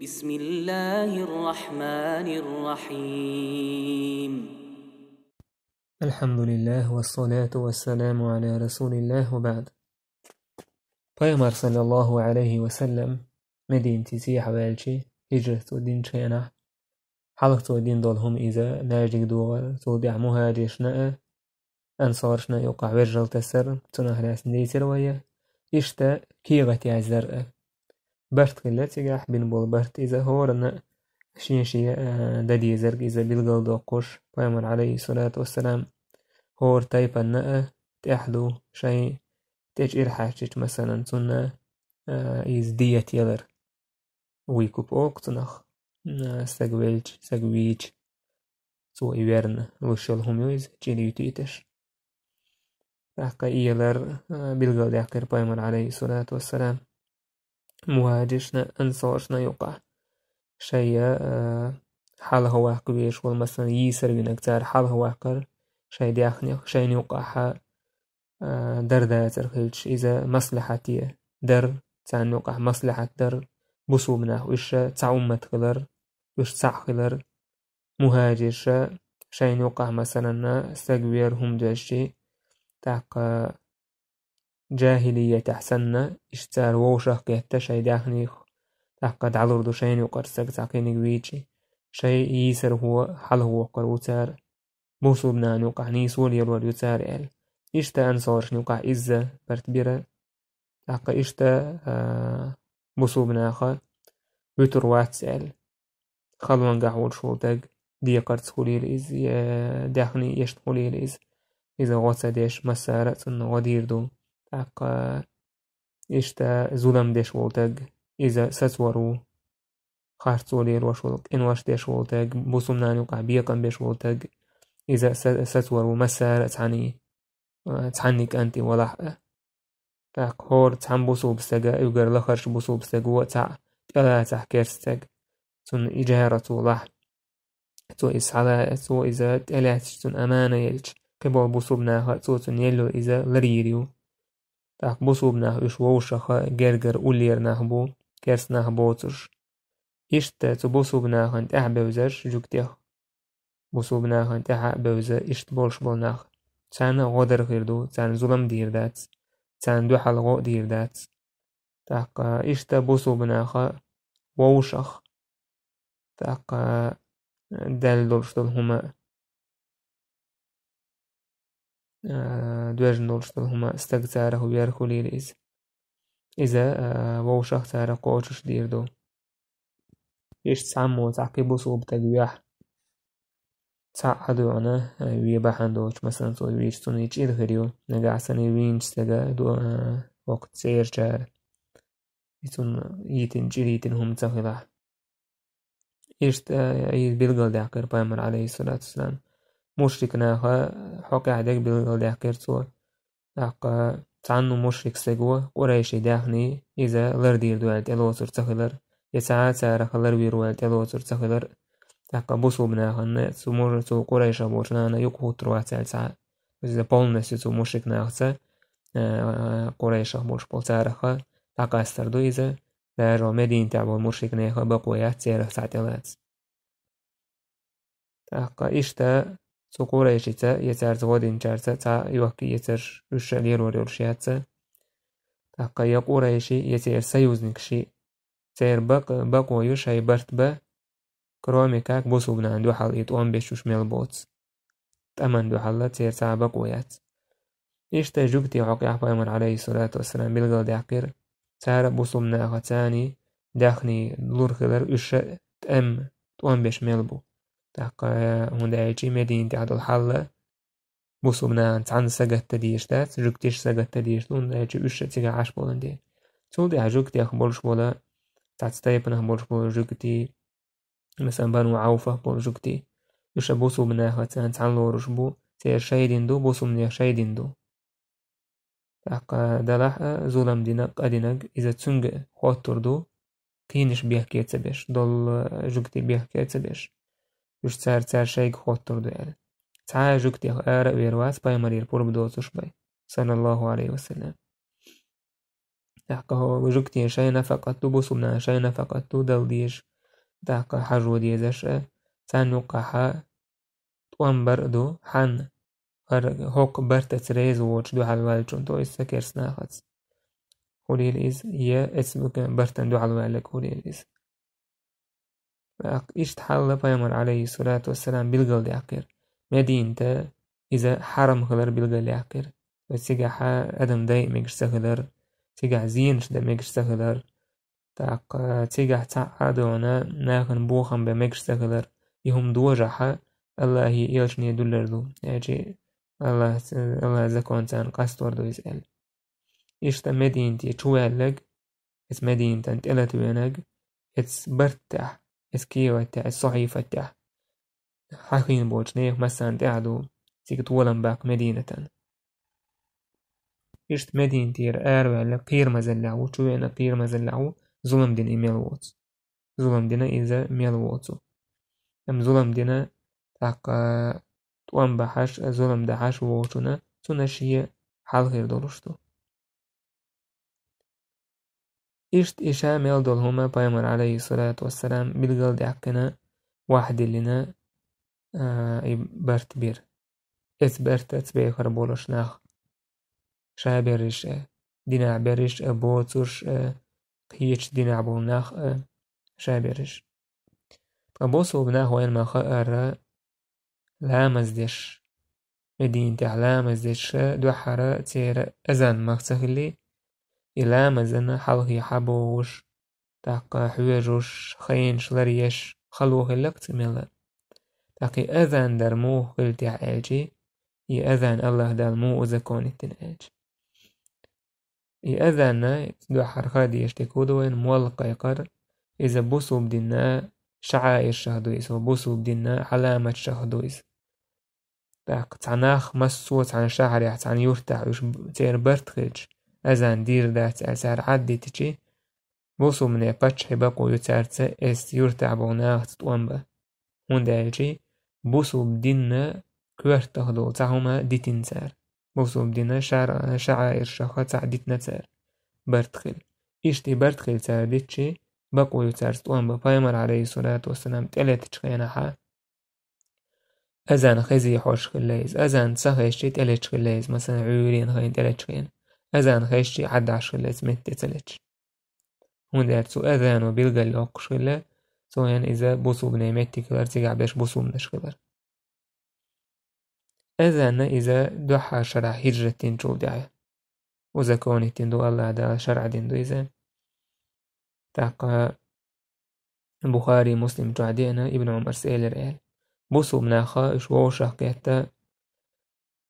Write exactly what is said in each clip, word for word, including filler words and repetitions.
بسم الله الرحمن الرحيم. الحمد لله والصلاة والسلام على رسول الله وبعد. Пайхамар, саллаллаху алейхи ва саллам, Мединате сехьаваьлча, хиджрат цо динчу хенахь, хьалха цо дина долу хӀума иза маьждиг дохар, цул тӀаьхьа мухӀажиршна а, ансаршна а юкъахь вежаралла тасар, цунах лаьцна дийцира вай. Иштта кехат яздар а. Барт хилла цигахь, бина болу барт иза, хӀоранна а шен-шен, а, дан дезарг иза билгалдоккхуш, Пайхамар, алейхиссалату вассалам, хӀора тайпанна а тӀехь ду, шайн тӀе чӀир хьаьжчича, масалан, цунна, а, иза дият ялар. Выкуп олу цунах, а, стаг велча, стаг вийча, цо и верна луш йолу хӀума ю иза, чӀир ютуьйтуш. ТӀаккха и ялар, а, билгалдаьккхира Пайхамар, алейхиссалату вассалам, мухӀажиршна, ансаршна юкъахь. Шайна, а, хьалха ваккха везаш волу, масалан, йийсар винарг цара хьалха ваккхар шайн даьхнех, шайна юкъахь а, а, дар дацар хилча, иза маслахьате дар, царна юкъахь маслахьат дар, бусулба нах уьш цхьа уммат хилар, уьш цхьаъ хилар, мухӀажирша шайна юкъахь, масалан, стаг вер хӀума доьжчи, тӀаккха джахилиятехь санна, иштта цара вовшах а кхетта шайн даьхнех, тӀаккха дӀалур ду шайна юкъара стаг цхьа кхиниг вийчи, шайн йийсархо хьалха воккхур ву цара, бусулба нахана юкъахь нийсо лелор ю цара аьлла. Иштта ансаршна юкъахь изза барт бира. ТӀаккха иштта, а, бусулба наха вуьтур вац аьлла. Халонгахь волуш волу стаг, декхарца хуьлийла иза, я даьхни эшна хуьлийла иза. Иза гӀо ца деш, массара а цунна гӀо дийр ду. ТӀаккха иштта зулам деш волу стаг, иза сацор ву. Харцо лелош волу, къинош деш волу стаг, бусулба нахана юкъахь бекхам беш волу стаг, иза са-, сацор ву массара а цхьаьний, а, цхьаьний кӀанте валахь а. ТӀаккха хӀора цхьана бусулба стага, уггар лахарчу бусулба стага цхьаъ тӀелацахь керста стаг, цунна и жара цо лахь. Цо иза схьала-, цо иза тӀелаьцча, цунна амана елча, кхиболу бусулба наха цо цунна елла иза ларйийр ю. ТӀаккха бусулба нах уьш вовшаха гергара уллера нах бу, керста нах боцуш. Иштта цу бусулба нахана тӀаьхьа бевзарш жуьгтех. Бусулба нахана тӀаьхьа а бевза иштта болуш болу нах. Царна а гӀо дар хир ду, царна зулам дийр дац, царна дуьхьал гӀо а дийр дац. ТӀаккха иштта бусулба наха вовшах, тӀаккха даьлла долуш долу хӀума, а, доьжна долуш долу хӀума стаг царах вер хуьлийла иза. Иза, а, вовшах царах кхочуш дийр ду. Иштта цхьаммо цхьа кхин бусулба стаг вехь, цхьаъ а дуьхьана, а, вен бахьана доцуш, масалан, цо вийча, цунна и чӀир хир ю. Нагахь санна и вийначу стага ду-, а, хӀокху церачара и цунна йитина, чӀир йитина хӀума ца хилахь. Иштта, а, иза билгалдаьккхира Пайхамар, алейхиссалату вассалам. Мушрик наха хьокъехь дерг билгалдаьккхира цо. ТӀаккха цхьанна мушрик стага, къурайши даьхни, иза лардийр ду аьлла тӀелоцур ца хилар, я цхьа а царах ларвийр ву аьлла тӀелоцур ца хилар. ТӀаккха бусулба нахана цу муж-, цу къурайшах болчу нахана юкъахӀуттур вац аьлла цхьа а. Иза полностью цу мушрик нахаца, а, къурайшах болуш болу царах дӀакъастар ду иза. Даже Мединатехь болу мушрик нехан бакъо яц церах цхьаъ тӀелаца. ТӀаккха иштта цу къурайшица я цаьрца гӀо динчаьрца цхьа йохка-эцарш уьш а лелор йолуш яц. ТӀаккха я къурайши, я церан союзникаши, церан бакъ-, бакъо ю шайн барт бан, кроме как бусулба нахана дуьхьал и тӀом беш уьш мел боцу. ТӀаман дуьхьал церан цхьа а бакъо яц. Иштта жуьгти хьокъехь Пайхамар, алейхиссалату вассалам, билгалдаьккхира, цара бусулба наха царний даьхни лур хилар уьш а тӀам, тӀом беш мел бу. ТӀаккха, хӀунда аьлча Мединатехь долу хьал бусулба нахана цхьанна сагатта дезаш дац, жуьгтиш сагатта дезаш ду, хӀунда аьлча уьш а цигахь Ӏаш болун дела. Цул тӀаьхьа жуьгтех болуш болу, цхьацца тайпанах болуш болу жуьгти, масалан, Бану Ӏауфах болу жуьгти, уьш а бусулба нахаца цхьаьна лоруш бу, церан шайн дин ду, бусулба нехан шайн дин ду. ТӀаккха делахь а зулам динарг, къа динарг, иза цуьнга хоттур ду, кхийнаш бехке ца беш, долу жуьгти бехке ца беш. Уьш цара, цара шайга хоттур ду аьлла. Цхьа а жуьгтех ара а вер вац, Пайхамарера пурба доцуш бен, саллаллаху алейхи ва саллям. ТӀаккха хӀо жугтийн шайн нафакъат ду, бусулба нахана шайн нафакъат ду дала дезаш, тӀаккха хьажо дезаш а, царна юккъахьа тӀом бар а ду, хьан хӀара хӀокху бартаца реза воцуш дуьхьал ваьллачунна, то есть са керста нахаца. Хуьлийла иза, я эцбука бартан дуьхьал ваьлларг хуьлийла иза. ТӀаккха иштта хьалла пайхамар, алейхиссалату вассалам, билгалдаьккхира. Медината иза хьарам хилар билгалдаьккхира. То есть цигахьа адам дайа мегаш ца хилар, цигахь зенаш дан мегаш ца хилар, тӀаккха цигахь цхьаъ а дона нахана бохам бан мегаш ца хилар, и хӀума дожахьа Аллахьи элчане дуьллар ду, аьлча Аллахь, Аллахьан закон царна къастор ду иза аьлла. Иштта Мединате чу ваьлларг, эцу Мединатан тӀелата венарг, эцу барт тӀехь, эцу кехат тӀехь, эцу сохьифат тӀехь хьахийна болчу нехан массарна тӀехь ду, цига толам баккха Мединатан. Иштта Мединатера араваьлла кхерамазаллехь ву, чу веана кхерамазаллехь ву, зулам дина и мел воцу. Зулам дина иза мел воцу. Амма зулам дина, тӀаккха тӀом бахьаш а, зулам дахьаш а волчунна, цунна шен хьал хир долуш ду. Иштта и ша мел долу хӀума пайхамар, алейхиссалату вассалам, билгалдаьккхина, вахьдиллина, а, и барт бира. Эцу бартаца бехар болуш нах. Ша берриш а, динахь берриш а, боцурш а, кхечу динахь болу нах а, ша берриш. Ткъа бусулба нах вайна ма хаъара ламаз деш, Мединатехь ламаз деш, дуьххьара церан азан мах ца хилли, и ламазана хьалхе хьабогӀуш, тӀаккха хьоьжуш, хенаш ларъеш, хало хилла-кх цу мелла. ТӀаккха и азан дар муха хилла техьа аьлчи, и азан Аллахь Дала муха узаконитина аьлчи. И азанна дуьххьара ха дезаш дерг хӀун ду вайна, молла кхайкхар, иза бусулба динна шаӀаиршах ду иза, бусулба динна хьаламатшах ду иза. ТӀаккха цхьа нах массо а цхьана шахьарехь, цхьана юьртахь уьш б-, церан барт хилча, азан дийр дац аьлла, цара Ӏаддитичи, бусулбанийн паччахьан бакъо ю цаьрца эс юьртахь болу нахаца тӀом бан. ХӀунда аьлча бусулба динна коьртах долу цхьа хӀума дитина цара. Бусулба динна шаӀаиршаха цхьаъ дитина цара. Барт хила. Иштта и барт хила цара дитчи, бакъо ю цаьрца тӀом бан. Пайхамар, алейхиссалату вассалам, тӀелеттачу хенахьа, азан хезий хьожуш хилла иза. Азан ца хезчи тӀелетташ хилла иза, масала, Ӏуьйренан хенахь тӀелетташ хилла. Азан хезчи Ӏаддаш хилла иза, метте ца летташ. ХӀунда аьлча цу азано билгал йоккхуш хилла, цо хӀинца иза бусулбанийн меттиг хилар, цигахь берш бусулбанаш хилар. Азанна иза дуьххьара шарахь хӀижрат динчул тӀаьхьа узаконитина ду, Аллахь Дала шарӀ дина ду иза. ТӀаккха Бухари, Муслим чохь деана, Ибн Умарс элира аьлла: «Бусулба наха уьш вовшах кхетта,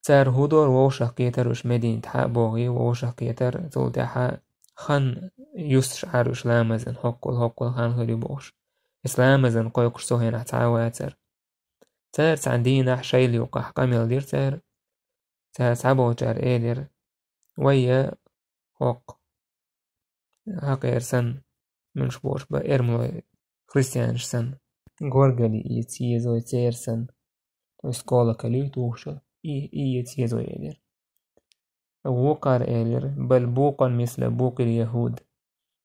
цара хӀун дора вовшах кхетар уьш, Мединатхьа а богӀий, вовшах кхетар, цул тӀаьхьа хан юсташ Ӏара уьш ламазан, хӀоккхул, хӀоккхул хан хир ю бохуш. Эс ламазан кхойкхуш цу хенахь цхьа а вацара». Цара цхьана дийнахь шайла юккъахь къамел дира цара. Цара цхьаболчара элира: «Вай я хӀокху хьакхера санна, муьлш бохуш бан, эрмалой христианаш санна, горгали эца еза вай церан санна, то есть колокол ю тухуш, и, и эца еза вай», — элира. Вукхара элира: «Бал букъан мисла букъил яхӀуд».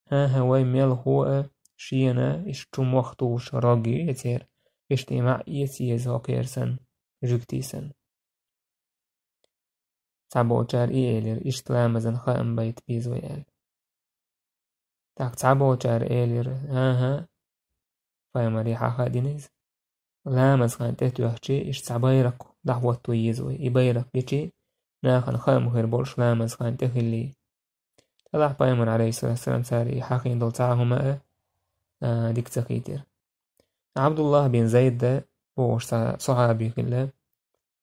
ХӀан-хӀа, вай мелхо а шена иш чу мох тухуш рог ю эцера, иштта и маӀа эца еза хӀокхера санна, жуьгтий санна. Цхьаболчара и элира: «Иштта ламазан хаам байта беза вай», — аьлла. ТӀаккха цхьаболчара элира: «ХӀан-хӀа, пайхамаре хьан хаам дина иза. Ламаз хан тӀетоьхчи, иштта цхьа байракх дӀахӀотто еза вай. И байракх гичи, нахана хаам хир болуш ламаз хан тӀехилли». Делахь пайхамар, алейхиссалату вассалам, цара и хьахийна долу цхьа а хӀума а, а, дика ца хийтира. Ӏабдуллахь бин Зайд бохуш цхьа сахьаби хилла,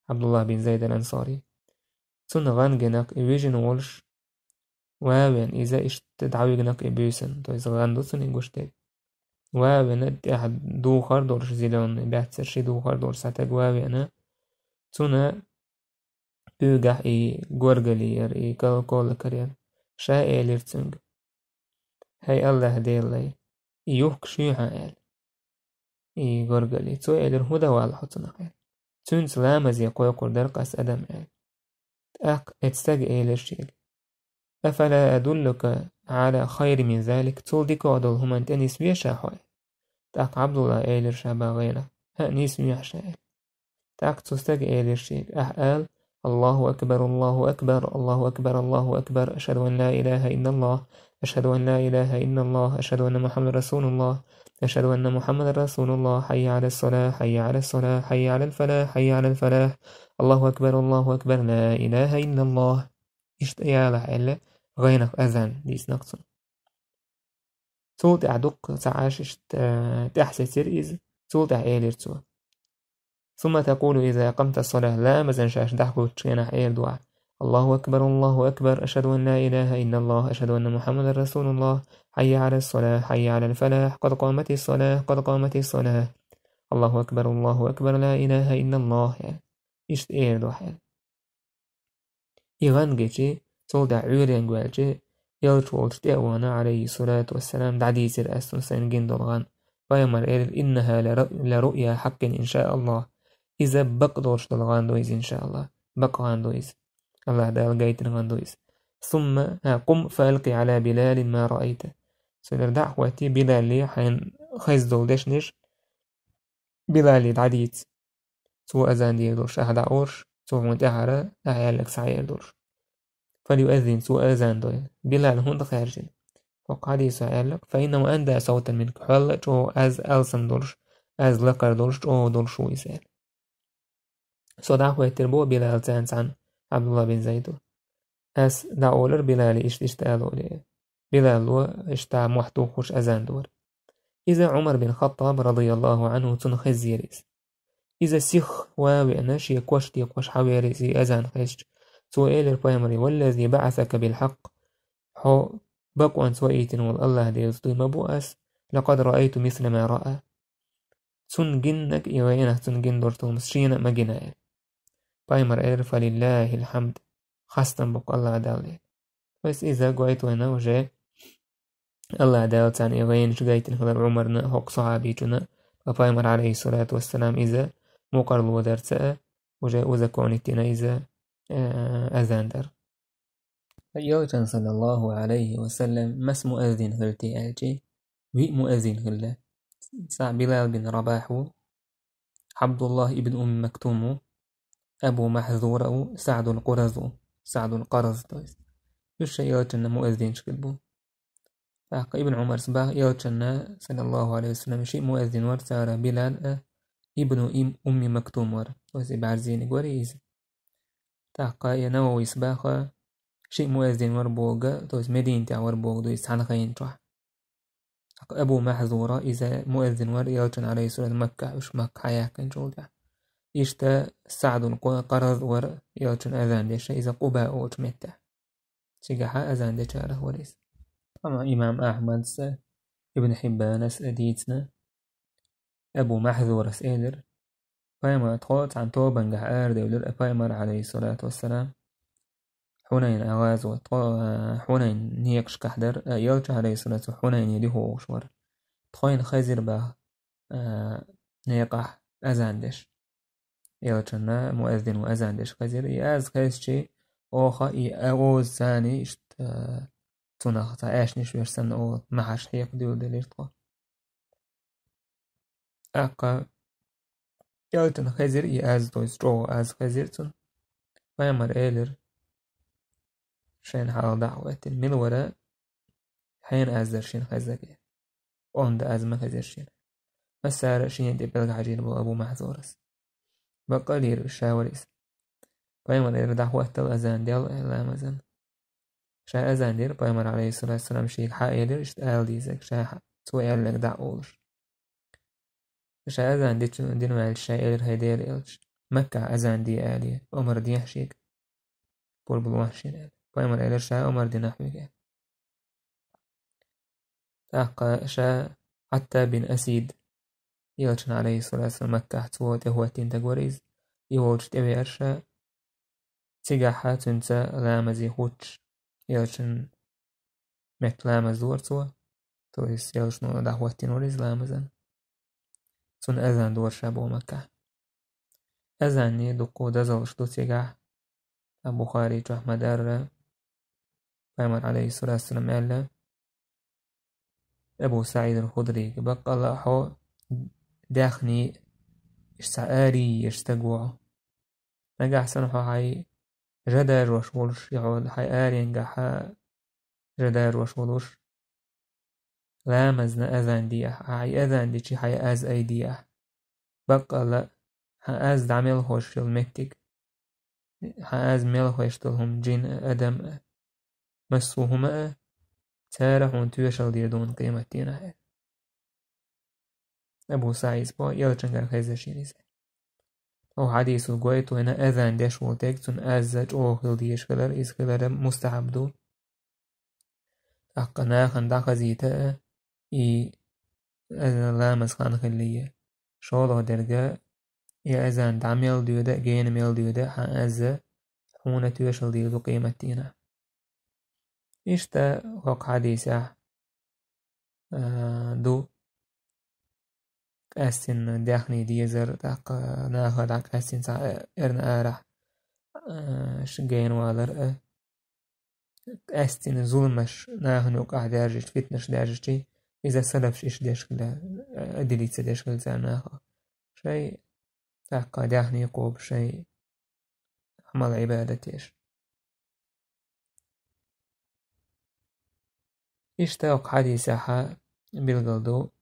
Ӏабдуллахь бин Зайд ал-Ансари. Цунна гӀан гина-кх и вижина волуш, ван а веана, иза иштта дӀавигна-кх и буьйсанна, то есть гӀан ду цунна и гуш дерг. Ван а веана, тӀехь духар долуш, зелёный баьццара ши духар долуш цхьа стаг ван а веана, цунна куьйгахь и горгали яра, и кол-, колокол яра. Ша элира цуьнга: «ХӀай Аллахь Делай, и юхкуш ю хьан?» — аьлла. И горгали. Цо элира: «ХӀун дан валла хьо цунах?» — аьлла. «Цуьнца ламазе кхойкхур дара-кх ас, адам», — аьлла. ТӀаккха эцу стага элира шега: «Афала адуллука على خير من ذلك, цул дика долу хӀуманна тӀе нисве ша хьо?» ТӀаккха Ӏабдулла элира ша бах гӀенах: «ХӀаъ, нисвехьа ша», — аьлла. ТӀаккха цу стага элира шега: «Ахь ала: الله أكبر، الله أكبر، الله أكبر، الله أكبر، أشهد أن لا إله إلا الله، أشهد أن لا إله إلا الله، أشهد أن محمدا رسول الله، أشهد أن محمدا رسول الله، حي على الصلاة، حي على الصلاة، حي على الفلاح، حي على الفلاح، الله أكبر، الله أكبر، لا إله إلا الله». Иштта ялахь аьлла, гӀенах азан дийцинарг цунна. Цул тӀаьхьа дуккха ца Ӏаш иштта, э, тӀаьхьа сецира иза. Цул тӀаьхьа элира цо: «ثم تقول إذا أقمت الصلاة», ламазан шаьш дӀахӀуттучу хенахь эр ду ахь: «الله أكبر، الله أكبر، أشهد أن لا إله إلا الله، أشهد أن محمدا رسول الله، حي على الصلاة، حي على الفلاح، قد قامت الصلاة، قد قامت الصلاة، الله أكبر، الله أكبر، لا إله إلا الله», — аьлла. Иштта эр ду ахь аьлла. И гӀан гичи, цул тӀаьхьа Ӏуьйренга ваьлчи, элча волчу тӀе а вахана, عليه الصلاة والسلام, дӀадийцира ас цунна сайн гина долу гӀан. Пайхамар элира: «إنها لر-، لرؤيا حق إن شاء الله». Иза бакъ долуш долу гӀан ду иза, иншааллахӀ. Бакъ гӀан ду иза. АллахӀ Дала гайтина гӀан ду иза. «ثم، а, قم فألق على بلال ما رأيت». Цуьнан дӀа а хӀоттий, Билале хьайна хезна долу дешнаш Билале дӀадийца. Цо азан дийр долуш ахь дӀа олуш, цо хьуна тӀаьхьара ахь аьлларг схьаэр долуш. «فليؤذن», цо азан дойла. Билал хӀунда хаьржина? ХӀокху хьадисо аьлларг: «فإنه أندى صوتا منك», хьол а чӀогӀа аз алсам долуш, аз лакхара долуш, чӀогӀа долуш ву иза аьлла. Со дӀахӀоьттира боху Билал царна цхьаьна, Ӏабдулла бин Зайду. Ас дӀаолура Билале иштта-иштта ала олий. Билало иштта мохь туххуш азан дора. Иза Ӏумар бин Хаттаб, радияллаху Ӏанху, цунна хезира иза. Иза сихха ван а веана, шен кош текхош хьавеара иза и азан хезча. Цо элира пайхамаре: «والذي بعثك بالحق», хьо бакъонца ваийтина волу АллахӀ Делаца дуй ма бу ас, «لقد رأيت مثل ما رأى». Цунна гиннарг и гӀенах цунна гина долчу хӀуманца шена а ма гина аьлла. Пайхамара элира: «فلله الحمد», хастам бу-кх АллахӀ Далла. Вайс иза гойту вайна уже АллахӀ Дала царна и гӀенаш гайтина хилар Ӏумарна а, хӀокху сахьабичунна а, ткъа пайхамар, алейхиссалату вассалам, иза мукъарло дарца а, уже узаконить дина иза, э, азан дар. Элчан, саллаллаху алейхи ва саллам, мас муэззин хилла те аьлчи, виъ муэззин хилла. Цхьаъ Билал бин Рабах ву, Абдуллах ибн Умми Мактум ву, Абу Махзура ву, Саъдул Къураз ву, Саъдул Къараз, то есть. Уьш шайн Элчанна муэззинаш хилла бу. ТӀаккха Ибн Умарс баха, Элчанна, саллаллаху алейхи ва саллам, шиъ муэззин вара, цара Билал а, ибну Им-, Умми Мактум вара. То есть и бӀаьрзиниг вара иза. ТӀаккха я Нававис баха, шиъ муэззин вара боху, то есть Мединатехь вара боху ду иза цхьана хенчохь. ТӀаккха Абу Махзура, иза муэззин вара Элчан, алейхиссалам, Маккахь, уьш Макка хьаяьккхинчул тӀаьхьа. Иштта Саъдул Къу-, Къараз вара Элчан азан деш, иза Къуба олучу меттехь. Цигахьа азан дечарах вара иза. Амма имам Ахьмадса, Ибн Хьиббанас а дийцина, Абу Махзурас элира: пайхамар, тхо цхьана тобангахь арадевлира, а пайхамар, алейхиссалату вассалам, Хьунайн гӀазот, тхо, а, Хьунайн некъашкахь дара, а Элча, алейхиссалату, Хьунайне дуьхьа вогӀуш вара. Тхойна хезира баха, а, некъахь азан деш. Элчанна муэззин ву азан деш хезира. И аз хезчи, оха и а оза царна иштта, а, цунах цхьа аьшнаш веш санна, о, махьаш хьекха дуьйладелира тхо. ТӀаккха Элчанна хезира и аз, то есть чӀогӀа аз хезира цунна. Пайхамар элира, шайна хьалха дӀа а хӀоьттина: «Мила вара хьайна аз дар шена хезарг?» Онда аз ма хезира шена. Массара а шена тӀе пӀелг хьажийна бу Абу Махзурас. Баккъалийра уьш, ша вара иза. Пайхамар элира: «ДӀахӀоттал, азан дел, ламазан». Ша азан дира, пайхамар, алейхиссалату вассалам, шега хьаэлира иштта ала дезарг, ша хьа-, цо аьлларг дӀа а олуш. Ша азан дича, дина ваьлча, ша элира: «ХӀай Делан Элча, Маккахь азан де алий, омра дехьа шега, пурба лохьа шена», аьлла. Пайхамар элира: «Ша омра дина хьоьга», аьлла. ТӀаккха ша Ӏаттаб бин Асид, Элчан, алейхиссалату вассалам, Маккахь цо тӀехӀоттийна стаг вара иза, и волчу тӀевеара ша, цигахьа цуьнца ламазе хӀуттуш, Элчан метта ламаз дора цо, то есть Элчано дӀахӀоттийна вара иза ламазан. Цунна азан дора ша боху Маккахь. Азанне дуккха дозаллаш ду цигахь, ткъа Бухари чохь ма-дарра, пайхамар, алейхиссалату вассалам, аьлла: Абу СаӀид аль-Худрига: «Баккъала а хьо даьхни иштта ари еш стаг ва хьо. Нагахь санна хьо хьай жа даржош волуш, я хьо хьай аренгахь жа даржош волуш, ламазна азан дехь, хьай азан дичи хьай аз ай дехь. Баккъала а хьан аз дӀа мел хозуш йолу меттиг, хьан аз мел хезаш долу хӀума, джин а, адам а, массо а хӀума а, цара хьуна тоьшалла дийр ду хьуна къематдийнахь», — аьлла. Абу СаӀид боху, элчангара хезаш йина иза. Оцу хьадисо гойту вайна азан деш волу стаг, цуьнан аз чӀогӀа хила дезаш хилар, иза хилар мустахьаб ду. ТӀаккха нахана дӀахазийта а, и азан ламаз хан хилла а. ШолгӀа дерг а, и азан дӀа мел доьду а, гена мел доьду а, хьан аз хьуна тоьшалла дийр ду къематдийнахь. Иштта хӀокху хьадисехь, а, ду къаьстина даьхни дезар, тӀаккха нахана дӀа къаьстина цхьа эрна арахь, а, ш-, гена валар а. Къаьстина зуламаш нахана юкъахь даьржичи, фитнаш даьржичи, иза салафаш иштта деш хилла, а, дилица деш хилла цара наха. Шайн тӀаккха даьхни кхобуш, шайн Ӏамал-Ӏибадат еш. Иштта хӀокху хьадисехь билгал ду,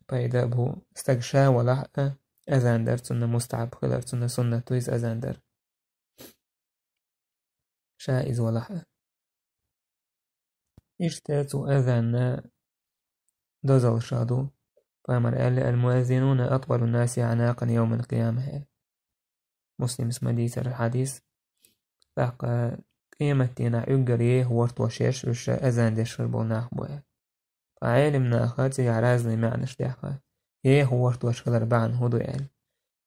пайда бу, стаг ша валахь а, азан дар цунна мустахьаб хилар, цунна суннат ду иза азан дар. Ша иза валахь а. Иштта цу азанна дозалла ша ду. Пайхамар аьлла: «Аль-муаззинуна атвалу наси аӀнакъан явмал-къияма», — аьлла. Муслимс ма дийцара хьадис. ТӀаккха къематдийнахь уггар еха вортош ерш уьш ша азан деш хир болу нах бу аьлла. Ткъа Ӏелам наха цигахь разный маьӀнаш даьхна. Еха вортош хилар бахьана хӀун ду аьлла.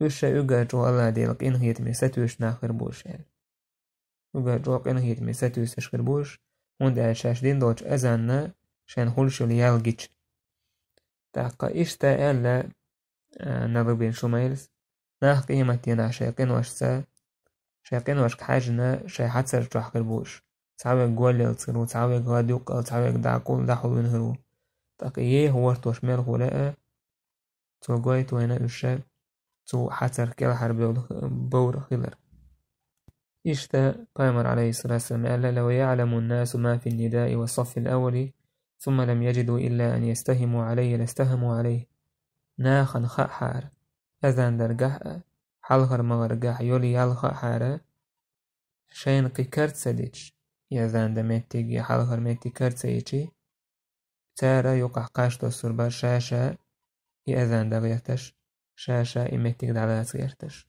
Уьш ша уггар чӀогӀа Аллах Делан къинхетаме сатуьйсуш нах хир бу уьш аьлла. Уггар чӀогӀа къинхетаме сатуьйсуш хир бу уьш, хӀунда аьлча шаьш дина долчу азанна шайна хуьлуш йолу ял гича. ТӀаккха иштта аьлла, а, Надр бин Шумайлс: «Нах къематдийнахь шайн къиношца, шайн къиношка хьаьжна, шайн хьацар чохь хир бу уьш. Цхьаверг гол яллалц хир ву, цхьаверг гӀадъюккъалц, цхьаверг дӀакъул дӀахьулвина хир ву. ТӀаккха еха вортош мел хуьлу а, цо гойту вайна уьш ша цу хьацарх кӀелхьара бевлла, бовр хилар». Иштта Пайхамар, алейхиссалату вассалам, аьлла: «Лав яӀламу ннасу ма фи ннидаи ва саффил аввали, сумма лам яджиду илла ан ястахиму алайхи, ластахаму алайхи». Нахана хаахьара, азан даргахь а, хьалхара магӀаргахь а йолу ял хаахьара, шайна кхин карца дича, я азан дан меттиг, я хьалхара меттиг карца йичи, цара юкъахь кхаж тосур бара ша-ша и азан дан гӀерташ, ша-ша и меттиг дӀалаца гӀерташ.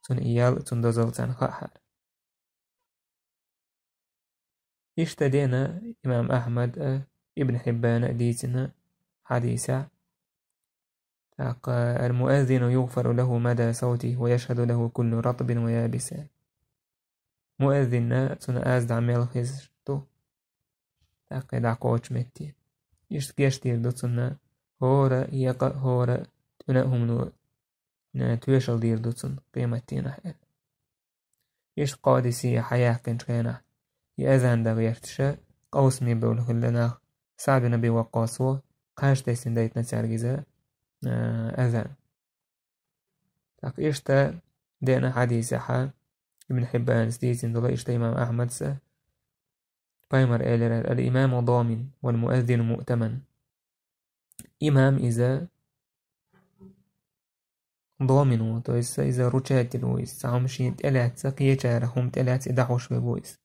Цунна и ял, цунна дозалла царна хаахьара. Иштта деана имам Ахьмад а, Ибн Хьиббана а дийцина хьадисехь. ТӀаккха: «Аль-муаззину югфару лаху мада саутихи ва яшхаду лаху куллу ратбин ва ябис». Муаззинна цунна аз дӀа мел хезаш ду, тӀаккха дӀакхочу метте. Иштта гечдийр ду цунна хӀора екъа а, хӀора тӀуьна а хӀумано, э, тоьшалла дийр ду цунна къематдийнахь аьлла. Иштта Къадисия хьаяьккхинчу хенахь, и азан дан гӀерташ, къовсаме бевлла хилла нах, СаӀд бин Аби Ваккъас ву, кхаж тесна дайтина цаьрга иза, э, азан. ТӀаккха иштта деана хьадисехь, Ибн Хьиббанас дийцина долу, иштта имам Ахьмадса, Пайхамар элира: «Аль-имаму домин, валь-муаззину муътаман». Имам иза домин ву, то есть иза ручатель ву иза, цхьа хӀума шена тӀелаьцна, кхечарах хӀума тӀелаьцна и дӀахьош верг ву иза.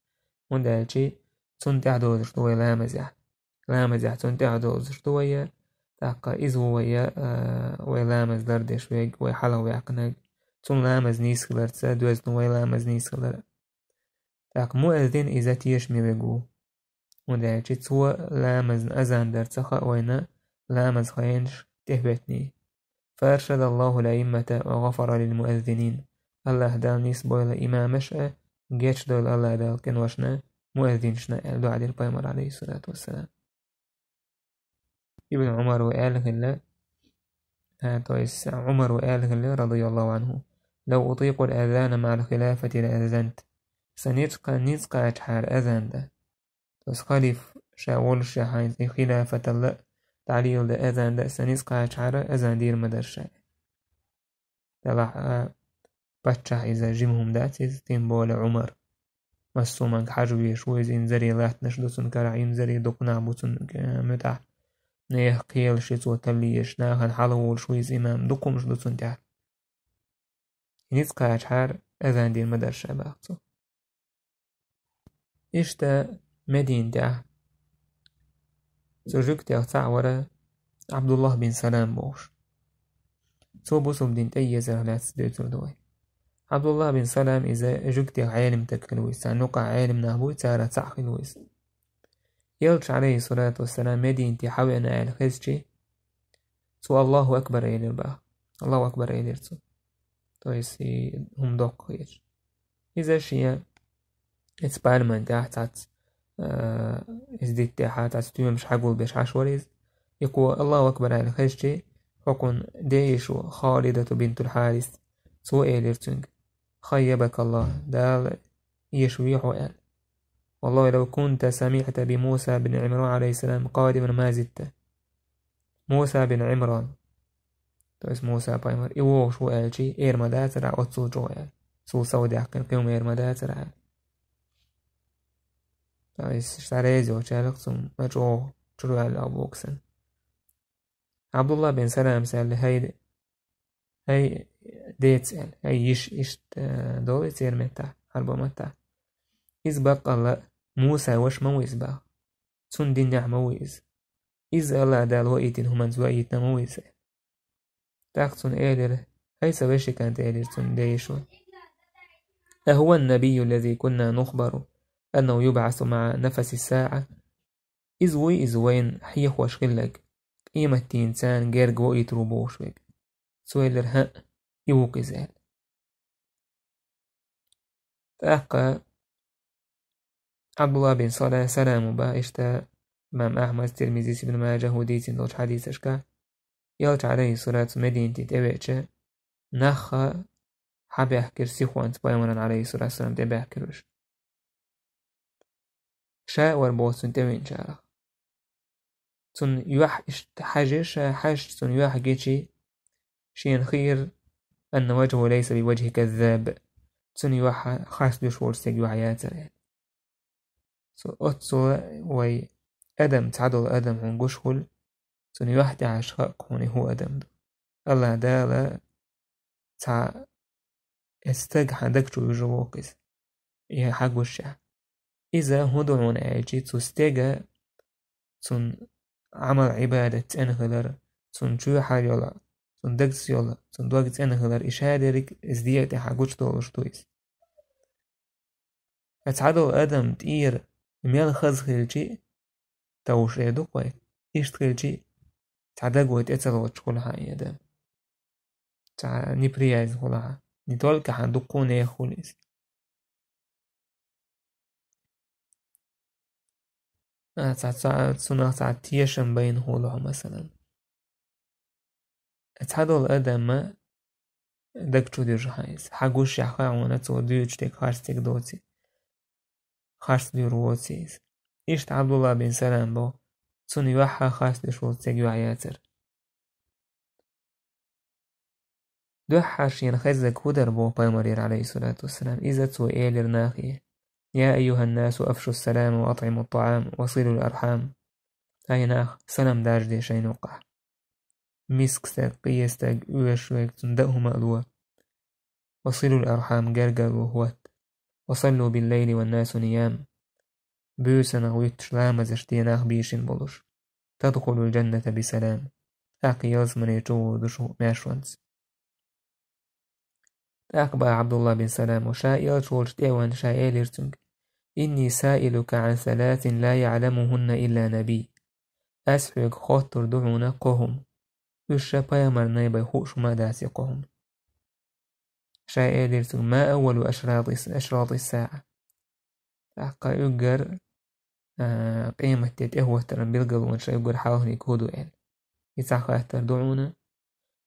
ХӀунда аьлча цунна тӀаьхьадозуш ду вай ламазехь. Ламазехь цунна тӀаьхьадозуш ду вай, тӀаккха иза ву вай, а, вай ламаз лардеш верг, вай хьалхаваьккхинарг. Цунна ламаз нийса хиларца доьзна вай ламаз нийса хилар. ТӀаккха муаззин иза тешаме верг ву. ХӀунда аьлча цо ламазна азан дар ца хаьа вайна, ламаз хенаш тӀехӀоьттиний. «Фаршадаллаху ль-аиммата ва гъафара лил-муаззинин». АллахӀ Дала нисбойла имамаш а, гечдойла АллахӀ Дала къиношна, муаззинашна аьлла дуӀа дира Пайхамар, алейхиссалату вассалам. Ибн Умар ву аьлла хилла, а, то есть Умар ву аьлла хилла, радияллаху анху: «Лав утикъу ль-азана ма'аль-хилафати ла аззанту». Сан ницкъ-, ницкъ кхачахьара азан дан. То есть халиф ша волуш ша хьайна и хилафаталла, дӀалелада, азан даа, са ницкъ кхачахьара азан дийр ма дара ша. Делахь а паччахь иза жима хӀума дац иза, тем более Ӏумар. Массо а мага хьажа везаш ву иза, инзаре латтанаш ду цун карахь, инзаре дукха нах бу цун, э, муьтӀахь. Нехан кхелаш цо талла езаш, нахана хьалаволуш ву иза имам, дукха хӀумаш ду цун тӀехь. Ницкъ кхачахьара азан дийр ма дара ша, баха цо. Иштта Мединатехь цу жуьгтех цхьаъ вара Ӏабдуллахь бин Салам бохуш. Цо бусалба дин тӀеэзарх лаьцна дуьйцур ду вай. Ӏабдуллахь бин Салам иза жуьгтех Ӏелим стаг хилла ву иза, царна юкъахь Ӏелим нах буй, царах цхьаъ хилла ву иза. Элча, алейхиссалату вассалам, Мединате хьавеана аьлла хезчи, цо «Аллаху акбар» элира баха. «Аллаху акбар» элира цо. То есть, и хӀума доккха хеташ. Иза шен эца пальман тӀехь цхьацца, а, иза диттехьа цхьацца стоьмаш хьагулбеш Ӏаш вара иза. И кхо «Аллаху акбар» аьлла хезчи, хӀокхун де йиш ву Халидату бинтул Хьарис. Цо элира цуьнга: «Хаййабакаллах, Дала эшаве хьо», — аьлла. «Валлахи, лав кунта самиъта би Муса бин Ӏимран, алейхиссалам, къадиман ма зидта». Муса бин Ӏимран, то есть Муса пайхамар, и вогӀуш ву аьлчи, эр ма дацара оццул чӀогӀа аьлла. Цул сов даьккхина кхин хӀума эр ма дацара аьлла. То есть, ша реза йоцучаьрга цунна ма чӀогӀа чур ваьлла а боху сан. Ӏабдулла бин Саламас аьлла: «ХӀай, хӀай деца», — аьлла, «хӀай йиша», иштта, э, долу церан меттахь, хьарба маттахь. Иза баккъалла Муса ваша ма ву иза баха. Цунна динехь ма ву иза. Иза Аллах Дала ваийтина хӀуманца ваийтина ма ву иза. ТӀаккха цунна элира: «ХӀай сан вешикант», — элира цунна де йишо. «أهو النبي الذي كنا نخبر أنه يبعث مع نفس الساعة؟» Иза вуй иза вайна хьехош хилларг, къематдийнца герга ваийтур ву бохуш верг. Цо элира: «ХӀаъ, и ву-кх иза», — аьлла. ТӀаккха Ӏабдулла бин Салам, Салам баха, иштта имам Ахьмад, Тирмизис, Ибн Маджахьа дийцина долчу хьадисашкахь, Элча, алейхиссалату, Мединате тӀевеача, нахха хьабаьхкира сихонца пайхамарна, алейхиссалату вассалам, тӀебаьхкира уьш. Ша а вара боху цунна тӀевеанчарах. Цунна юьхь иштта хьаьжира ша, хьаьжча цунна юьхь гичи, шена хиира: «أن وجهه ليس بوجه كذاب». Цунна юьхь харц доьшуш волчу стеган юьхь яцара аьлла. Цу оццула вай адам, цхьадолу адам хьуна гуш хуьлу, цунна юьхь тӀехь хаа хьуна и хӀун адам ду. Аллах Дала цхьа и стаг хьан даг чу вуьжу воккху иза. И хьан гушехь. Иза хӀун ду хьуна аьлчи, цу стега цунна Ӏамал-Ӏибадат цӀена хилар, цунна чоьхьара йолу, цунна дагца йолу, цунна дог цӀена хилар, и шадерриг иза дегӀа тӀехь гучудолуш ду иза. Ткъа цхьадолу адам тӀера мел хаза хилчи, товш эр ду-кх вай, иштта хилчи, цхьа даго тӀе ца лоцуш хуьлу хьан и адам. Цхьа неприязнь хуьлу хьан. Не только хьан, дуккха а нехан хуьлу иза. А, цхьа, цхьа, цунах цхьа тешам байна хуьлу хьо, масалан. Цхьадолу адамна даг чу дуьжу хьан иза. Хьан гушехь хаа хьуна цо дуьйцуш дерг харц дерг доций. Харц дуьйр воций иза. Иштта Ӏабдулла бин Салам боху, цунна юьхь харц доьшуш волчу стеган юьхь яцара. Дуьххьара шена хезнарг хӀун дара боху пайхамарера, алейхиссалату вассалам, иза цо элира нахе: «يا أيها الناس أفشوا السلام وأطعموا الطعام وصلوا الأرحام». Ай нах, салам даржаде шайна юккъахь. Миска стаг, къен стаг, оьшуш верг, цунна дан хӀума а ло. «وصلوا الأرحام», гергарло хӀотта. «وصلوا بالليل والناس نيام». Буьйсанна гӀуьттуш ламазаш де нах бийшина болуш. «تدخلوا الجنة بسلام». ТӀаккха ялсамане чу вур ду шу маьршонца. ТӀаккха баха Ӏабдулла бин Салам, ша элча волчу тӀе а ван, ша элира цуьнга: «إني سائلك عن ثلاث لا يعلمهن إلا نبي». Ас хьоьга хоттур ду хьуна кхо хӀума. Уьш ша пайхамарийн бен хууш хӀума а дац и кхо хӀума. Ша элира цуьнга: «ما أول أشراط، أشراط الساعة؟» ТӀаккха уггар, а, къематде тӀехӀоттаран билгалонаш уггар хьалханиг хӀун ду аьлла. И цхьа хаттар ду хьуна: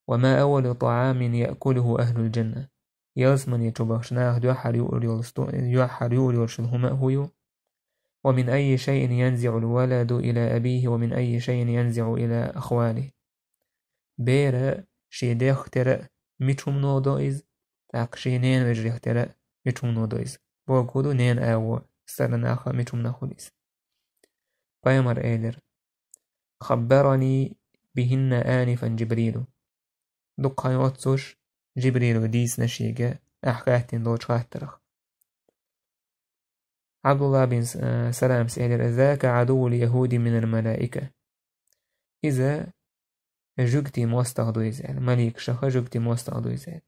«وما أول طعام يأكله أهل الجنة؟» Ялсамане чу бахча наха дуьххьара юур йолу сто-, юьххьара юур йолуш йолу хӀума а хӀун ю? ومن أي شيء ينزع الولد إلى أبيه ومن أي شيء ينزع إلى أخواله. Бер шен дегӀ тӀера мича хӀумано до иза, тӀаккха шен ненавежарий тӀера мича хӀумано до иза. Бохург ду ненан агӀо, сарнах мича хӀуманах хул иза. Пайхамара элира: خبرني بهن آنفا جبريل. Дукха хан йоццуш Жибрила дийцина шийга, ахь хаьттина долчу хаттарах. Ӏабдулла бин С-, э, Саламас элира: «ذاك عدو اليهود من الملائكة». Иза жуьгтийн мостагӀа ду иза аьлла, маликашах жуьгтийн мостагӀа ду иза аьлла.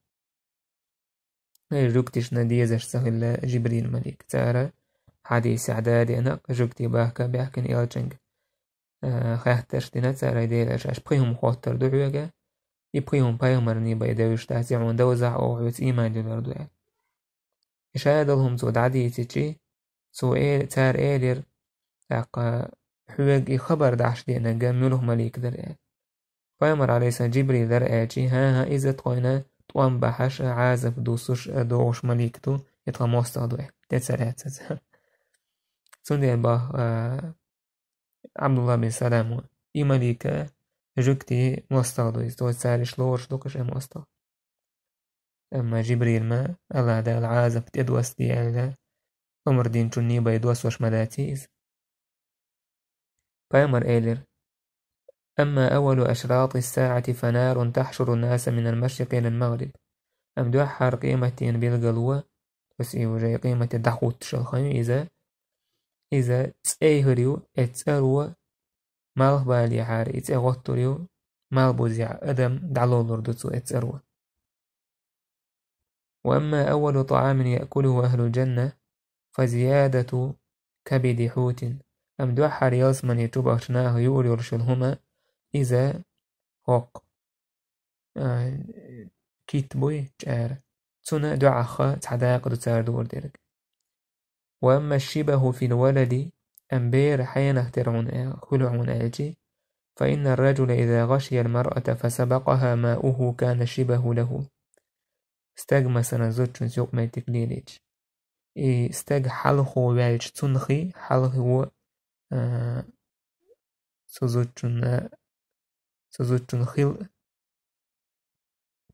Э, жуьгташна дезаш ца хилла Жибрил малик. Цара хьадисехь дадеана жуьгтий бахка баьхкина элчанга, э, хаттарш дина цара, Делан элча, аш пхи хӀума хоттур ду хьоьга, и пхи хӀума пайхамарний бен девзаш дац, и хьуна довзахь, оха хьоьца ийман диллар ду аьлла. И шадолу хӀума цо дӀадийцичи, цо э-, цара элира, тӀаккха хьоьга и хабар дахьаш деанарг муьлха малик дара аьлла. Пайхамар, алейхиссалам, Жибрил дара аьлчи, хӀан-хӀа, иза тхойна тӀом бахьаш а, Ӏазап дуссуш а догӀуш малик ду, и тхан мостагӀа ду аьлла. Де ца лаьццаза. Цундела боху, а, Ӏабдулла бин Салама: и малика жуьгтийн мостагӀа ду иза, то есть цара иштта лоруш ду-кх и шайн мостагӀа. Амма Жибрил ма, Аллах Дала Ӏазап тӀедоссаде аьлла, омра динчунний бен доссош ма дац иза. Пайхамар элира: «أما أول أشراط الساعة فنار تحشر الناس من المشرق إلى المغرب». Амма дуьххьара къематдийнан билгало, аса и уже къематде дӀахӀуттуш йолу хан ю иза, иза цӀе хир ю, и цӀаро малхбалехьара и цӀе гӀоттур ю, малбузехь адам дӀалулур ду цо и цӀаро. «وأما أول طعام يأكله أهل الجنة فزيادة كبد حوت». Амма дуьххьара ялсамане чу бахча наха юур йолуш йолу хӀума, иза хӀокху, а, кит буй, чӀара. Цунна дуьхьахха цхьа дакъа ду цара дуур дерг. «وأما الشبه في الولد», амма бер хьенах тера хьуна а-, хуьлу хьуна аьлчи, «فإن الرجل إذا غشي المرأة فسبقها ماؤه كان الشبه له». Стаг, масала, зудчуьнца юкъаметтиг лелийча, и стаг хьалхо ваьлча, цунна хи хьалхо, а, цу зудчунна, цу зудчун хил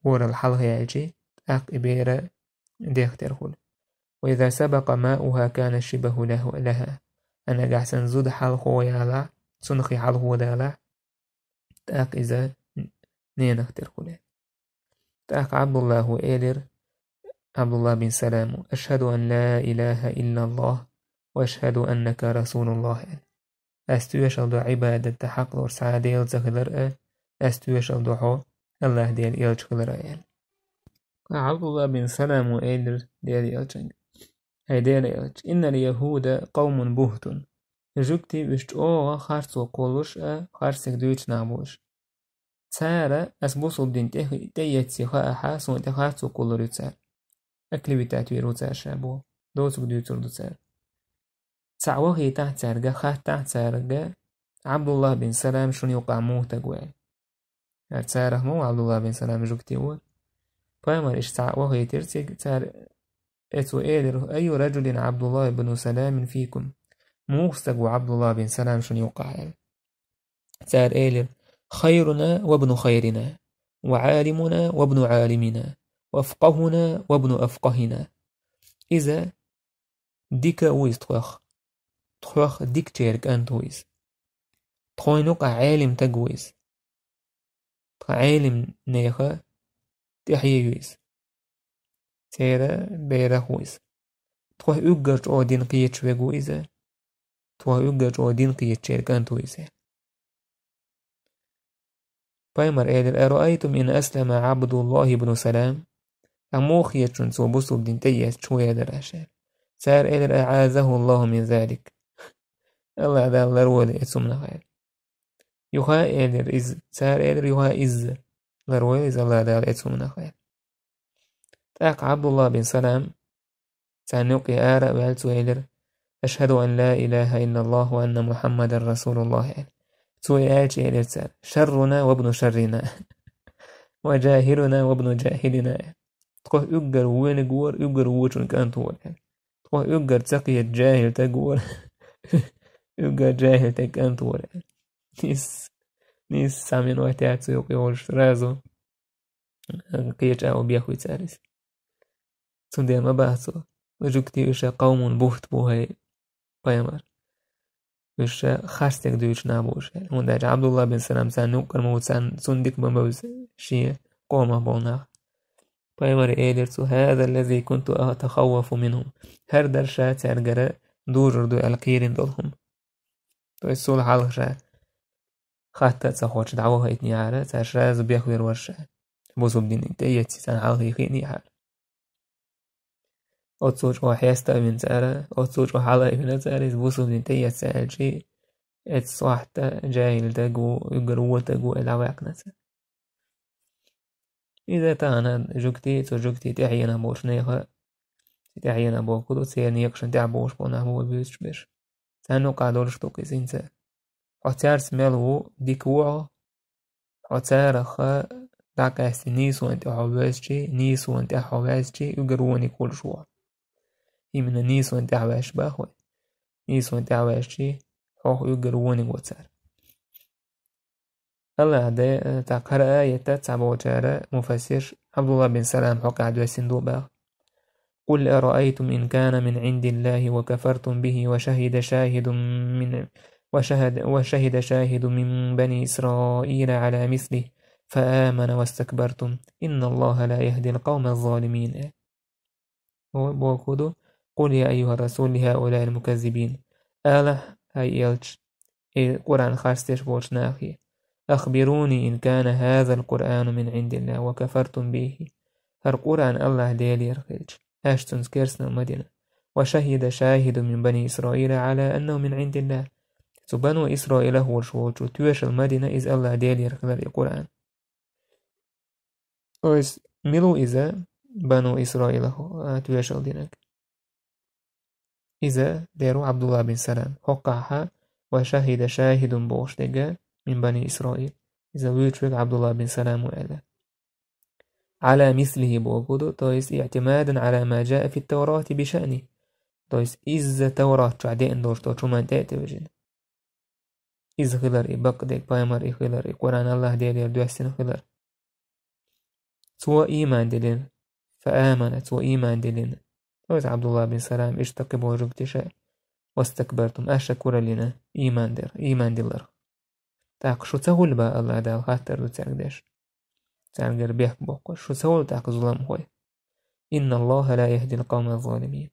орал хьалха яьлчи, тӀаккха и бер дегӀ тера хуьлу. «وإذا سبق ماؤها كان الشبه له، لها». А нагахь санна зуда хьалхо ялахь, цунна хи хьалхо далахь, тӀаккха иза ненах тера хуьлу. ТӀаккха Ӏабдуллахо элира, Ӏабдулла бин Саламо: «أشهد أن لا إله إلا الله وأشهد أنك رسول الله», аьлла. Ас тоьшалла до Ӏибадат дан хьакъ лору цхьа а Дела ца хилар а, ас тоьшалла до хьо Аллах Делан элча хилар а, аьлла. Ткъа Ӏабдулла бин Саламо элира Делан элчанга: «ХӀай Делан элча, إن اليهود قوم بهت». Жуьгтий уьш чӀогӀа харцо кхуллуш а, харцдерг дуьйцу нах бу уьш. Цара ас бусулба дин тӀе-, тӀеэцций хаахь, суна тӀе харцо кхуллур ю цара. Оклеветать вийр ву цара ша боху, доцург дуьйцур ду цара. Цхьаъ вахийтахь цаьрга, хаттахь цаьрга, Ӏабдулла бин Салам шуна юкъахь муха стаг ву аьлла. ХӀара царах ма ву Ӏабдулла бин Салам жуьгтий ву. Пайхамар иштта цхьаъ вахийтира цига, цара, э, цо элира: «أي رجل عبد الله بن سلام فيكم؟» Муха стаг ву Ӏабдулла бин Салам шуна юкъахь аьлла. Цара элира: «خيرنا وابن خيرنا، وعالمنا وابن عالمنا، وأفقهنا وابن أفقهنا». Иза дика а ву иза тхох. Тхох дикачеран кӀант ву иза. Тхойна юкъахь Ӏелим стаг ву иза. Тхан Ӏелим нехан тӀаьхье ю иза. Церан берах ву иза. Тхох уггар чӀогӀа дин кхеташ верг ву иза. Тхох уггар чӀогӀа дин кхетачеран кӀант ву иза. Пайхамар элира: «أرأيتم إن أسلم عبد الله بن سلام؟» Ткъа муха хета шуна цо бусулба дин тӀеэцча хӀун эр дара аш аьлла. Цара элира: «أعاذه الله من ذلك». Аллах Дала ларвойла и цу хӀуманах аьлла. Юха элира иза, цара элира юха изза: «Ларвойла иза Аллах Дала и цу хӀуманах», аьлла. ТӀаккха Ӏабдулла бин Салам царна юкъе ара а ваьлла, цо элира: «أشهد أن لا إله إلا الله وأن محمدا رسول الله», аьлла. Цо и аьлча элира цара: «شرنا وابن شرنا، وجاهلنا وابن جاهلنا», аьлла. Тхох уггар вониг вора, уггар вочун кӀант вора, аьлла. Тхох уггар ца кхета жахӀил стаг вора, Уггар джахӀил тӀе кӀант вара. Нийса, нийса цхьа минот яц цу юкъе йолуш сразу. Кхеча а бехвицарис. Цундела ма баха цо: жуьгтий, уьш къавмун бухӀт бу хӀай, пайхамар. Уьш харцдерг дуьйцуш нах бу уьш. ХӀунда аьлча Ӏабдулла бин Салам царна юккъера ма ву, царна, цунна дика ма бевза шен къомах болу нах. Пайхамаре элира цо: «ХӀаза ллази кунту атахаввафу минхум». ХӀара дара ша цаьргара дужур ду аьлла кхерина долу хӀума. То есть цул хьалха ша хатта а ца хоттуш дӀавахийтинехьара, цара сразу бехвер вара ша. Бусалба динан тӀе эцци царна хьалхе хиънехьара. Оццул чӀогӀа хьеста а вина цара, оццул чӀогӀа хьала а вина цара, иза бусалба динан тӀе эцна аьлчи, эццахь тӀе джахӀил дага ву, уггар вон дага ву аьлла дӀаваьккхина цара. Иза тахана жуьгтий, цу жуьгтий тӀаьхьенах болчу нехан, тӀаьхьенах бохург ду, церан некъашна тӀаьхьа богӀуш болу нах бу вай буьйцуш берш. Царна юкъахь долуш ду-кх иза хӀинца. Хьо цаьрца мел ву, дика ву хьо, хьо царах дӀакъаьстина нийсонан тӀе хьо ваьзчи, нийсонан тӀе хьо ваьзчи, уггар вониг хуьлуш ву хьо. Именно нийсонан тӀе ваьзча боху вай. Нийсонан тӀе ваьзчи, хьох уггар вониг ву цара. АллахӀ де, тӀаккха хӀара аят цхьаболчара муфассирша Ӏабдулла бин Салам хьокъехь доьссина ду боху: «قل أرأيتم إن كان من عند الله وكفرتم به وشهد شاهد من، وشهد، وشهد شاهد من بني إسرائيل على مثله فآمن واستكبرتم إن الله لا يهدي القوم الظالمين». Бохург ду: «قل يا أيها الرسول لهؤلاء المكذبين». Ала, хӀай элча, и Къуръан харцдеш болчу нахе: «أخبروني إن كان هذا القرآن من عند الله وكفرتم به». ХӀара Къуръан АллахӀ Делера хилча, аша цуьнца керстанал ма дина. «وشهد شاهد من بني إسرائيل على أنه من عند الله». Цу Бану Исраилах волуш волчо тоьшалла ма дина иза АллахӀ Делера хилар и Къуръан. То есть, мила ву иза Бану Исраилах, а, тоьшалла динарг? Иза дера ву Ӏабдулла бин Салам. ХӀоккхахьа «وشهد شاهد» бохуш дерг, «من بني إسرائيل». Иза вуьйцуш верг Ӏабдулла бин Салам ву аьлла. «على مثله» бохург ду, то есть, «اعتمادا على ما جاء في التوراة بشأنه». То есть, иза Таврат чохь деана долуш долчу хӀуманна тӀе а тевжина. Иза хилар и бакъдерг, пайхамар и хилар, и Къуръан АллахӀ Делера доьссина хилар. Цо ийман диллина, «فآمن», цо ийман диллина. Иза Ӏабдулла бин Салам, иштта кхин болу жуьгтий ша, «واستكبرتم», аша кураллина ийман дер, ийман дилларх. ТӀаккха шу ца хуьлу боху АллахӀ Дала, хаттар ду цаьрга деш. Цаьргара бехк боккхуш, шу ца хуьлу тӀаккха зуламхой? «إن الله لا يهدي القوم الظالمين».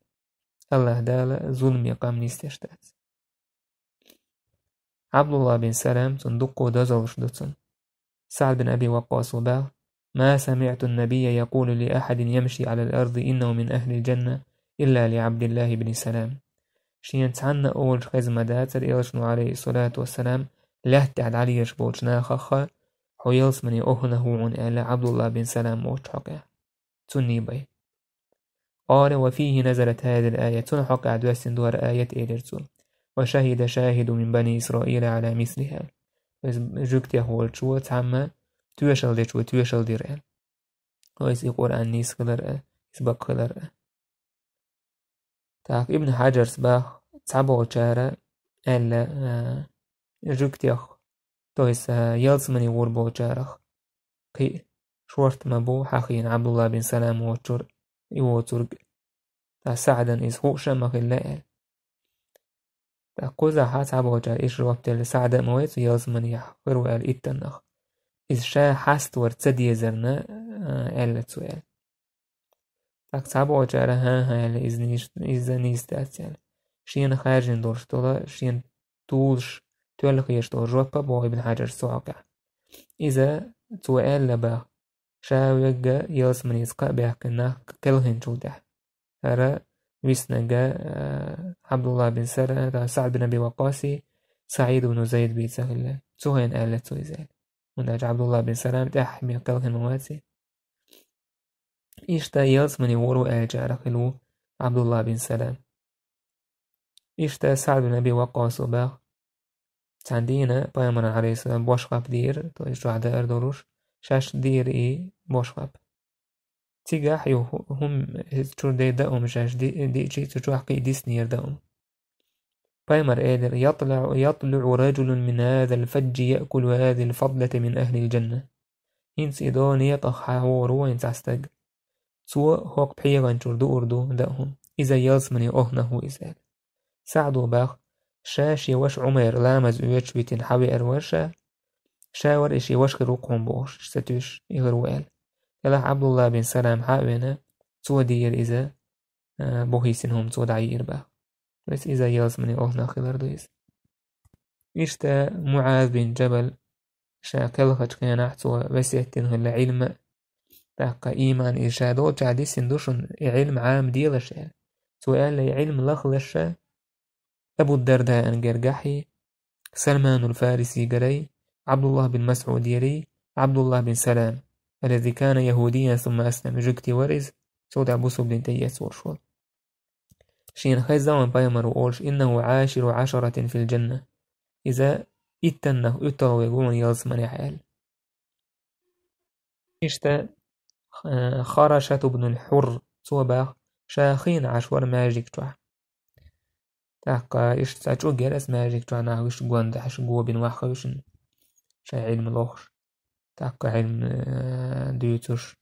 АллахӀ Дала зуламе къам нисдеш дац. Ӏабдулла бин Салам, цунна дуккха дозаллаш ду цунна. СаӀд бин Аби Ваккъас боху: «ما سمعت النبي يقول لأحد يمشي على الأرض إنه من أهل الجنة إلا لعبد الله بن سلام». Шена цхьанна а олуш хезна ма дацара элчано, Ӏалайхиссалату вассалам, лаьттахь дӀалелаш болчу нахах: «Хьо ялсамане охӀнах ву хьуна», аьлла, Ӏабдулла бин Салам воцчу хьокъехь. Цунний бай. «قال وفيه نزلت هذه الآية». Цунна хьокъехь доьссина ду хӀара аят, элира цо. «وشهد شاهد من بني إسرائيل على مثلها». Иза жуьгтех волчо цхьамма тоьшалла дечо тоьшалла дира аьлла. Иза и Къуръан нийса хилар а, иза бакъ хилар а. ТӀаккха Ибн Хьаджарс боху, цхьаболчара аьлла, а, жуьгтех, то есть, а, ялсамане гӀур болчарах кхин а шорта ма бу хьахийна Ӏабдулла бин Салам воцчуьра и воцург. ТӀаккха СаӀдан иза хууш а ма хилла аьлла. ТӀаккха кхузахь цхьаболчара иштта жоп делла: СаӀд а ма вай цу ялсаманехь хир ву аьлла иттаннах. Иза ша хьаставар ца дезарна, а, аьлла цо аьлла. ТӀаккха цхьаболчара: «ХӀан-хӀа», аьлла, иза нийс-, иза нийса дац аьлла. Шена хаьржина долуш долу, шена тулуш, тоьлла хеташ долу жоп а боху Ибн Хьаджарс цу хьокъехь. Иза цо аьлла боху, ша верг ялсаманица кхаъ баьккхина нах кхелхинчул тӀаьхьа. ХӀара виснарг, а, Ӏабдулла бин Сара-, а, СаӀд бин Аби Ваккъаси, СаӀид бин Зайд бийца хилла. Цу хенахь аьлла цо иза аьлла. ХӀунда аьлча Ӏабдулла бин Салам тӀаьхьа хьаьхна кхелхина ма вацара. Иштта ялсамане гӀур ву аьллачарах хилла ву Ӏабдулла бин Салам. Иштта СаӀд бин Аби Ваккъас боху. Цхьана дийнахь пайхамаран, Ӏалайхиссалам, бошхап дийра, то есть чохь даар долуш, шаьш дийра и бошхап. Цигахь ю хӀу-, хӀума, иза чуьра дайна даа хӀума шаьш ди-, диъча, цу чохь кхин а диснера даа хӀума. Пайхамара элира: «يطلع، يطلع رجل من هذا الفج يأكل هذه الفضلة من أهل الجنة». ХӀинца и до некъах хьахьора ву вайн цхьа стаг. Цо хӀокху пхьегӀан чуьра дуур ду даа хӀума. Иза ялсамане оьху нах ву иза аьлла. СаӀда боху, ша шен ваша Ӏумайр ламаз оьцуш витина хьавеара вара ша. Ша вара и шен ваша хир ву кхунна бохуш, иштта ца туьйсуш, и хир ву аьлла. Делахь Ӏабдулла бин Салам хьа а веана, цо дийра иза, а, бухийсина хӀума цо дӀайийра боху. Вес иза ялсамане оьху нах хилар ду иза. Иштта МуӀаз бин Джабал ша кхелхачу хенахь цо весет дина хилла Ӏилма, тӀаккха ийман иза ша долчохь дисина ду шуна, и Ӏилма Ӏама делаш аьлла. Цо аьлла, и Ӏилма лахлаша Абу Дардаан гергахьий, Салманул Фариси гарай, Ӏабдуллах бин Масъуд ярий, Ӏабдуллах бин Салам, الذي كان يهوديا ثم أسلم, жуьгти вара иза, цул тӀаьхьа бусулба дин тӀе эцна волуш волу. Шена хезна вайн пайхамар ву олуш: «إنه عاشر عشرة في الجنة». Иза иттаннах уьтталгӀа верг ву вайн ялсаманехь аьлла. Иштта, э, Харашат ибн ал-Хьур, цо боху, ша хиъна Ӏаш вара маьждиг чохь. ТӀаккха иштта цхьа чӀуг яра аса маьждиг чохь, нах вуьш гонда хьаьжна, го бина ваха вуьшна, ша Ӏилма лохуш, тӀаккха Ӏилма, э, дуьйцуш.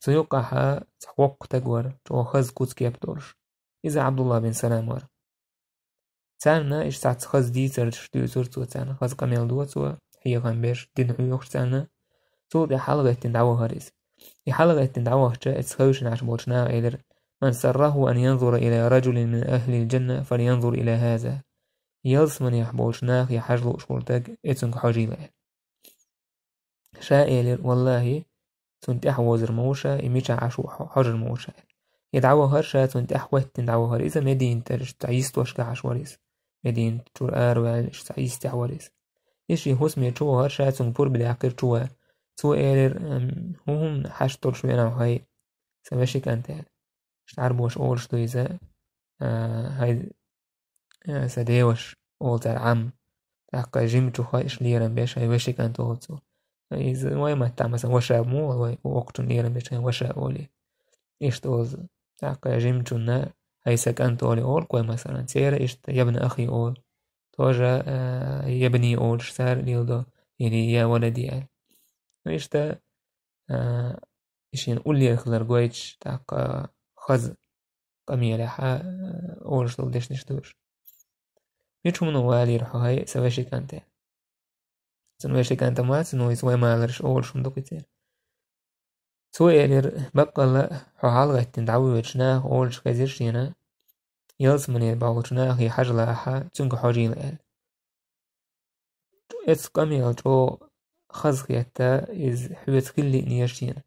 Цу юккъахь цхьа воккха стаг вара, чӀогӀа хаза куц-кеп долуш. Иза Ӏабдулла бин Салам вара. Царна иштта цхьацца хаза дийцарш дуьйцура цо царна, хаза къамел до цо, хьехам беш, дин хьоьхуш царна. Цул тӀаьхьа хьалагӀеттина дӀавахара иза. И хьалагӀеттина дӀавахча, оцу хевшина Ӏаш болчу наха элира: «من سره أن ينظر إلى رجل من أهل الجنة فلينظر إلى هذا». Ялсаманехь болчу нахе хьажа лууш волу стаг, оцуьнга хьожийла аьлла. Ша элира: «Валлахи, цунна тӀаьхьа возар ма ву ша, и мичахь Ӏаш ву хьо-, хьожар ма ву ша». И дӀавахара ша, цунна тӀаьхьа хӀоьттина дӀавахара. Иза Мединатера иштта цхьа йистошка Ӏаш вара иза. Мединат чуьра араваьлла, иштта цхьа йистехь вара иза. И шен хӀусаме чу вахара ша, цунга пурба даьккхира чу ван. Цо элира: «Ам, хӀун, хӀунна хьашт долуш веана хьо хьай, сан вешин кӀант?» — аьлла. Иштта Ӏарбоша олуш ду иза, а, хьай, а, сан деваш, олу цара Ӏам. ТӀаккха жимачух иштта лерам беш, хьай вешин кӀант олу цо. Иза вай маттахь, масалан, ваша ма олу вай, окхучунна лерам беш, хьай ваша олий. Иштта олу иза. ТӀаккха жимачунна хьай сан кӀант олий олу-кх вай, масалан, церан иштта ябна ахий олу. Тоже, а, ябний олуш цара леладо, или я валадий аьлла. Ну, иштта, а, и шена уллера хилар гойтуш, тӀаккха хаза къамелехь, а, олуш долу дешнаш ду уьш. Мича хӀумано валийра хьо хьай, сан вешин кӀант? Цуьнан вешин кӀант ма вац, ну, иза вай маларш олуш хӀума ду кхин церан. Цо элира: «Баккъалла, хьо хьалагӀеттина дӀавоьдучу наха олуш хезира шена, ялсамане болчу нахе хьажалахь, цуьнга хьожийла», — аьлла. Оцу къамел чӀогӀа хазахетта, иза хьоьца хила лиънера шена.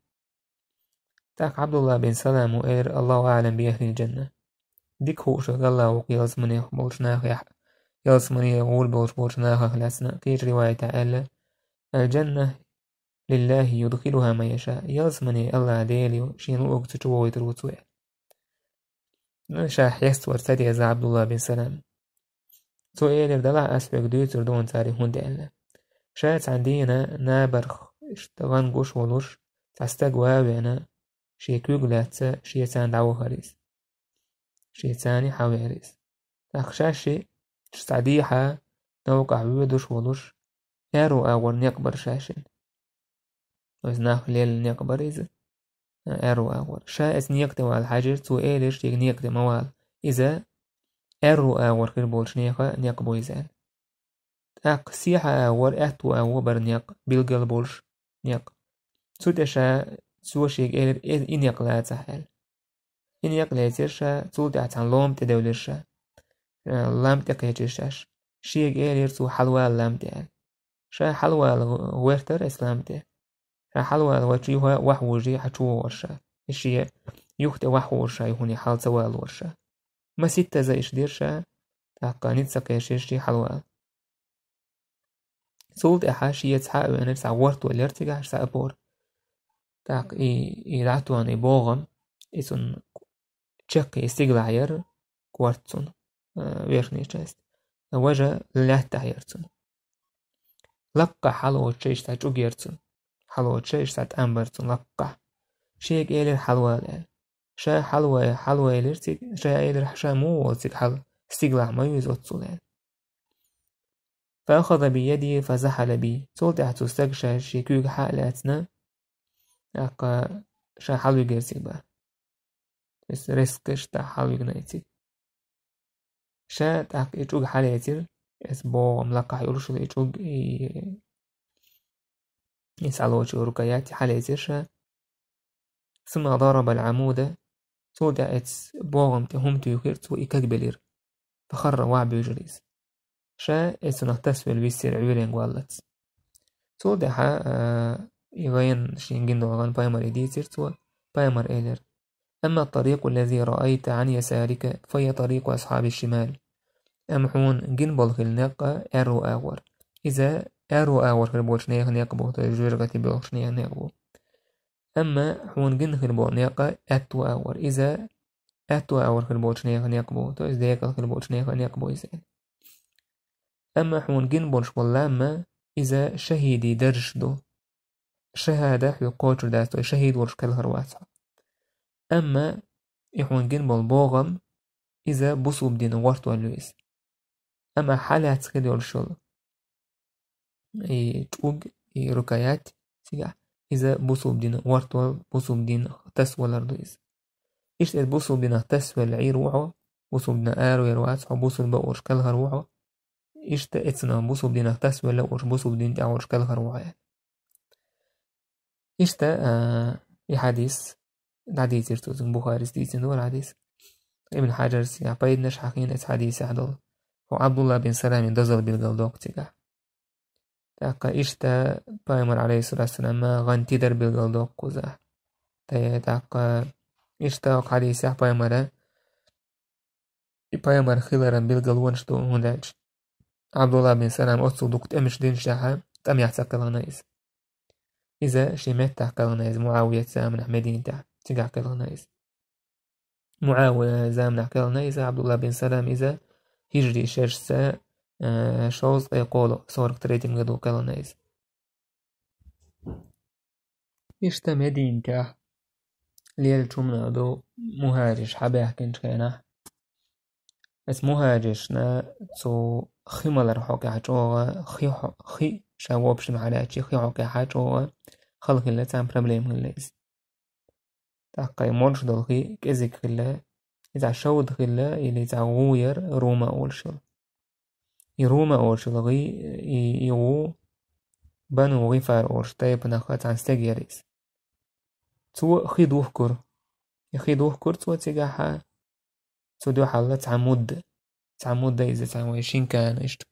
ТӀаккха Ӏабдулла бин Салам ву элира: «الله أعلم بأهل الجنة». Дика хууш верг АллахӀ ву-кх ялсаманех болчу нахех, ялсамане гӀур болуш болчу нахах лаьцна, кхечу риваятехь аьлла: «الجنة لله يدخلها من يشاء». Ялсамане АллахӀ Дела ю, шена луург цу чу вохуьйтур ву цо. Ну, ша хьеставар ца деза Ӏабдулла бин Салам. Цо элира: «Делахь ас хьоьга дуьйцур ду хӀунда цара и хӀунда аьлла». Ша цхьана дийнахь набарх иштта гӀан гуш волуш, цхьа стаг ван а веана, шен куьг лаьцна, шеца дӀавахара иза. Шеца хьавеара иза. ТӀаккха ша шиъ цхьа дехьа новкъахь воьдуш волуш, аьрру агӀор некъ бара ша шина. Иза нах лелла некъ бара иза, аьрру агӀор. Ша оцу некъа тӀе вала хьаьжира, цо элира шега некъа тӀе ма вала. Иза аьрру агӀор хир болчу нехан некъ бу иза аьлла. ТӀаккха сехьа агӀор, аьтту агӀор бара некъ, билггал болуш некъ. Цу тӀе ша, цо шега элира: «Э, и некъ лацахь», — аьлла. И некъ лецира ша, цул тӀаьхьа цхьана лома тӀе девлира ша. Э, лам тӀе кхечира шаьш. Шега элира цо: «Хьалавала лам тӀе», — аьлла. Ша хьалавала гӀоьртара оцу лам тӀе. Ша хьалавала вачу юха вахьа вужий хьан чу вогӀура ша. И шен юха тӀе вахьа вужура ша, юхане хьала ца валора ша. Маситтаза иштта дира ша, тӀаккха ницкъ ца кхешира шен хьалавала. Цул тӀаьхьа шеца хьа а веанера, цхьа гӀорто лера цигахь, цхьа опора. ТӀаккха и, и дӀатоьхна и богӀам, и цунна чаккхе стигалахь яра, корта цунна, а, верхняя часть. Важа лаьттахь яра цунна. Лаккхахь хьалавоцуш иштта цхьа чӀуг яра цунна. Хьалавоцуш иштта цхьа тӀам бара цунна лаккхахь. Шега элира: «Хьалавала», — аьлла. Ша хьалавай-, хьалавелира цига, ша элира: «Ша муха волу цига хьала? Стигалахь ма ю иза оццул аьлла. فأخذ بيدي فزحل بي. Цул тӀаьхьа цу стага ша шен куьйга хьа а лаьцна, тӀаккха ша хьалвигира цига бах. То есть резко ша хьалвигна и цига. Ша тӀаккха и чӀуг хьалецира, эс богӀам лакхахь йолуш йолу и чӀуг, и, и схьалочу рукоять хьалецира ша. ثم ضرب العمود, цул тӀаьхьа эцу богӀам тӀе хӀума туьйхира цо, и кагбелира. فخر, вахь буьйжира иза. Ша эцунах тасвелла виссира Ӏуьйренга валлалц. Цул тӀаьхьа, а, и гӀен, шен гина долу гӀан пайхамаре дийцира цо, пайхамар элира: أما الطريق الذي رأيت عن يسارك فهي طريق أصحاب الشمال. Амма хьуна гина болу хилла некъ аьрру агӀор. Иза аьрру агӀор хир болчу нехан некъ бу, то есть жоьжахати боьлхучу нехан некъ бу. Амма хьуна гина хир болу некъ аьтту агӀор. Иза аьтту агӀор хир болчу нехан некъ бу, то есть декъала хир болчу нехан некъ бу иза. Амма хьуна гина болуш болу лам, иза шахӀидийн даржаш ду. ШахӀада хьоьга кхочур дац, то есть шахӀид волуш кхелхар вац хьо. Амма и хьуна гина болу богӀам, иза бусулба динан гӀортор ю иза. Амма хьалаьцна хир йолуш йолу и чӀуг, и рукоять цигахь, иза бусулба динан гӀортор, бусулба динах тасавалар ду иза. Иштта иза бусулба динах тасавелла Ӏийр ву хьо, бусулба динах аравер вац хьо, бусулба олуш кхелхар ву хьо. Иштта эцунах бусулба динах тасавелла олуш, бусулба дин тӀехь волуш кхелхар ву хьо аьлла. Иштта, а, и хьадис дӀадийцира цо, цуьнга Бухарис дийцина ду хӀара хьадис. Ибн Хьаджарс я пайданаш хьахийна эцу хьадисехь долу. Хьо Ӏабдулла бин Саламин дозалла билгал доккху цигахь. ТӀаккха иштта пайхамар, алейхиссалату вассалам, гӀан тидар билгал доккху кхузахь. Тхе, тӀаккха иштта хьадисехь пайхамара и пайхамар хиларан билгалонаш ду, хӀунда аьлча Ӏабдулла бин Салам оццул дукха тӀемаш динчу тӀехьа тӀамехь ца кхелхина иза. Иза шен меттахь кхелхина иза, МуӀавият заманахь Мединатехь, цигахь кхелхина иза. МуӀавият заманахь кхелхина иза, Ӏабдулла бин Салам иза, хиджри шерашца, э, шовзткъе кхоалгӀа, сорок третьем году кхелхина иза. Иштта Мединатехь лелачу хӀуманах ду мухӀажирш хьабаьхкинчу хенахь. Эс мухӀажиршна цу хи малар хьокъехь чӀогӀа, хи хьо-, хи ша вопшим хьалаьцчи, хи хьокъехь чӀогӀа хала хилла, царна проблема хилла иза. ТӀаккха и молуш долу хи кӀезиг хилла, иза шовда хилла, или иза гӀу яра, Рума олуш йолу. И Рума олуш йолу гӀи, и, и гӀу Бану ГӀифар олуш тайпанах цхьана стегера иза. Цо хи духкура. И хи духкура цо цигахьа, цу дуьхьал цхьа мудда. Цхьа мудда иза, цхьа вай шин кана, иштта,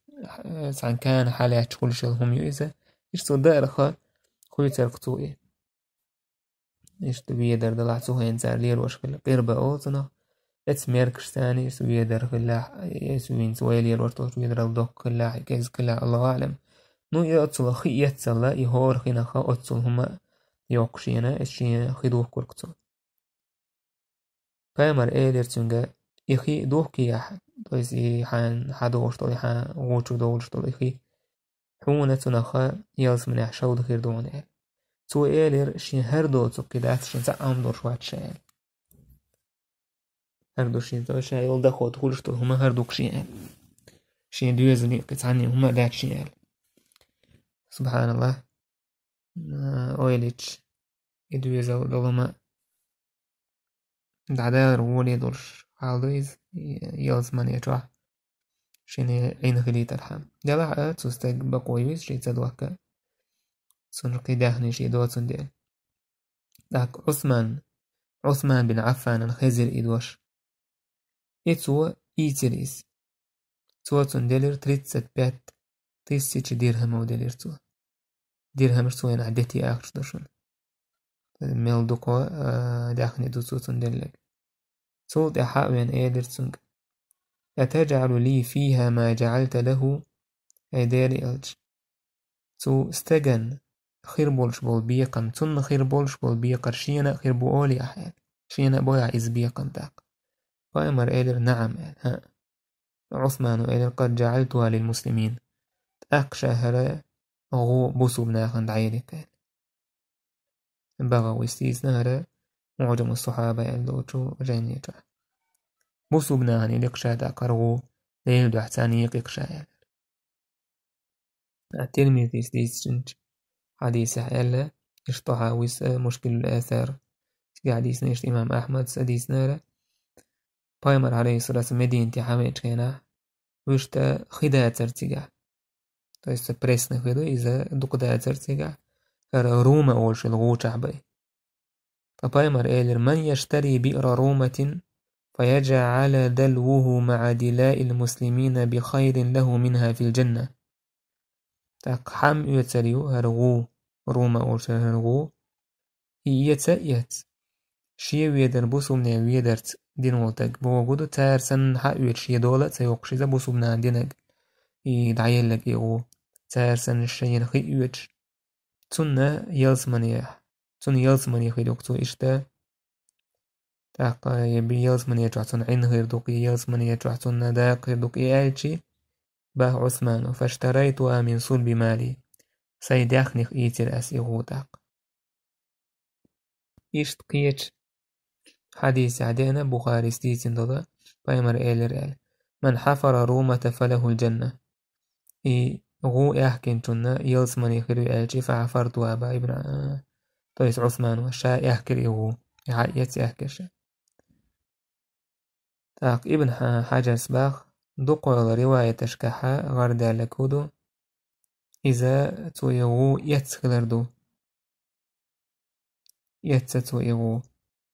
цхьана кана хьалаьтташ хуьлуш йолу хӀума ю иза. Иштта цо даарха хуьйцура цо и. Иштта ведар далахь, цу хенахь цара лелош хилла, къирба олу цунах. Эцу мергаш царна иштта ведар хилла, эцу винца вай лелош долчу ведарал доккха хилла, кӀезиг хилла, Аллаху аӀлам. Ну, и оццул хи эццалла, и хӀора хинаха оццул хӀума йоккхуш йина, эс шен хи духкург цо. Пайхамар элира цуьнга: «И хи духкехь, то есть и хьан хьадогӀуш долу, и хьан гӀу чу довлуш долу и хи, хьуна цунах ялсаманехь шовда хир ду хьуна», — аьлла. Цо элира: «Шен хӀара доцург кхин дац, шен цхьа Ӏам долуш вац ша», — аьлла. «ХӀара ду шен, то есть ша йолу доход хуьлуш долу хӀума хӀара ду-кх шен», — аьлла. «Шен доьзале кхин цхьанне хӀума а дац шен», — аьлла. СубхьаналлахӀ. Э, ойла йича, и доьзал долу хӀума дӀадалар воле долуш хьал ду иза, ялсамане чохь шена Ӏин хилийтархьама. Делахь а цу стеган бакъо ю иза шен ца дохка. Цунна кхин даьхни шен доцун дела. ТӀаккха Ӏусман, Ӏусман бин Ӏаффанан хезира и дош. И цо ийцира иза. Цо цунна делира тридцать пять тысяч дирхамов делира цо. Дирхамаш цу хенахь дети ахча ду шуна. Мел дукха, а, даьхни ду цо цунна делларг. Цул тӀаьхьа а вен элира цуьнга: «أتجعل لي فيها ما جعلت له؟» Ай Дела элча, цу стеган хир болуш болу бекхам, цунна хир болуш болу бекхар шена а хир бу олий ахь аьлла. Шена а бой ахь иза бекхам тӀаккха. Пайхамар элира: «НаӀам», — аьлла. ХӀаъ. Ӏусмана элира: «قد جعلتها للمسلمين». ТӀаккха ша хӀара гӀу бусулба нахана дӀаелира аьлла. БагӀавис дийцина хӀара МуӀжаму Сахьаба аьлла долчу жайни чохь. Бусулба нахана елира ша тӀаккха хӀара гӀу. Делан дуьхьа царна екъа ша аьлла. Тирмизис дийцинчу хьадисехь аьлла, иштта хьа виса Мушкилул Асар. Цигахь дийцина иштта имам Ахьмадс а дийцинера. Пайхамар, алейхиссалату вассалам, Мединате хьавеачу хенахь, вуьшта хи дацара цигахь. То есть пресный хи ду, иза дукха дацара цигахь, хӀара Рума олуш йолу гӀу чохь бай. Ткъа пайхамар элира: «Ман яштари биъра Руматин, фаяджаъала далвуху маъа дилаил муслимина бихайрин лаху минха фил джанна». ТӀаккха хьан оьцур ю хӀара гӀу, Рума олуш йолу хӀара гӀу, и эца а эц. Шен ведар бусулбане ведарца дина волу стаг бохург ду, цара санна хьан оьцуш, шен дола а ца йоккхуш иза бусулбанан динарг, и дӀаелларг и гӀу, цара санна шайна хи оьцуш. Цунна ялсамане, цунна ялсамане хир ю-кх цо иштта. ТӀаккха я би ялсамане чохь цунна Ӏин хир ду-кх, я ялсамане чохь цунна дакъа хир ду-кх и аьлчи, бах Ӏусмана: «Фаштарайтуха мин сулби мали». Сайн даьхних ийцира ас и гӀу тӀаккха. Иштта кхечу хьадисехь деана, Бухарис дийцина долу, пайхамар элира аьлла: «Ман хьафара Румата фалахул джанна». И гӀу аьхкинчунна ялсамане хир ю аьлчи, фа хьафартуха, бах Ибн, а, то есть Ӏусмана, ша аьхкира и гӀу, и хьаэца аьхкира ша. ТӀаккха Ибн Хьа-, Хьаджарс бах, дукхойла риваяташкахьа гӀардаьлларг хӀу ду, иза цо и гӀу эцна хилар ду. Эцна цо и гӀу.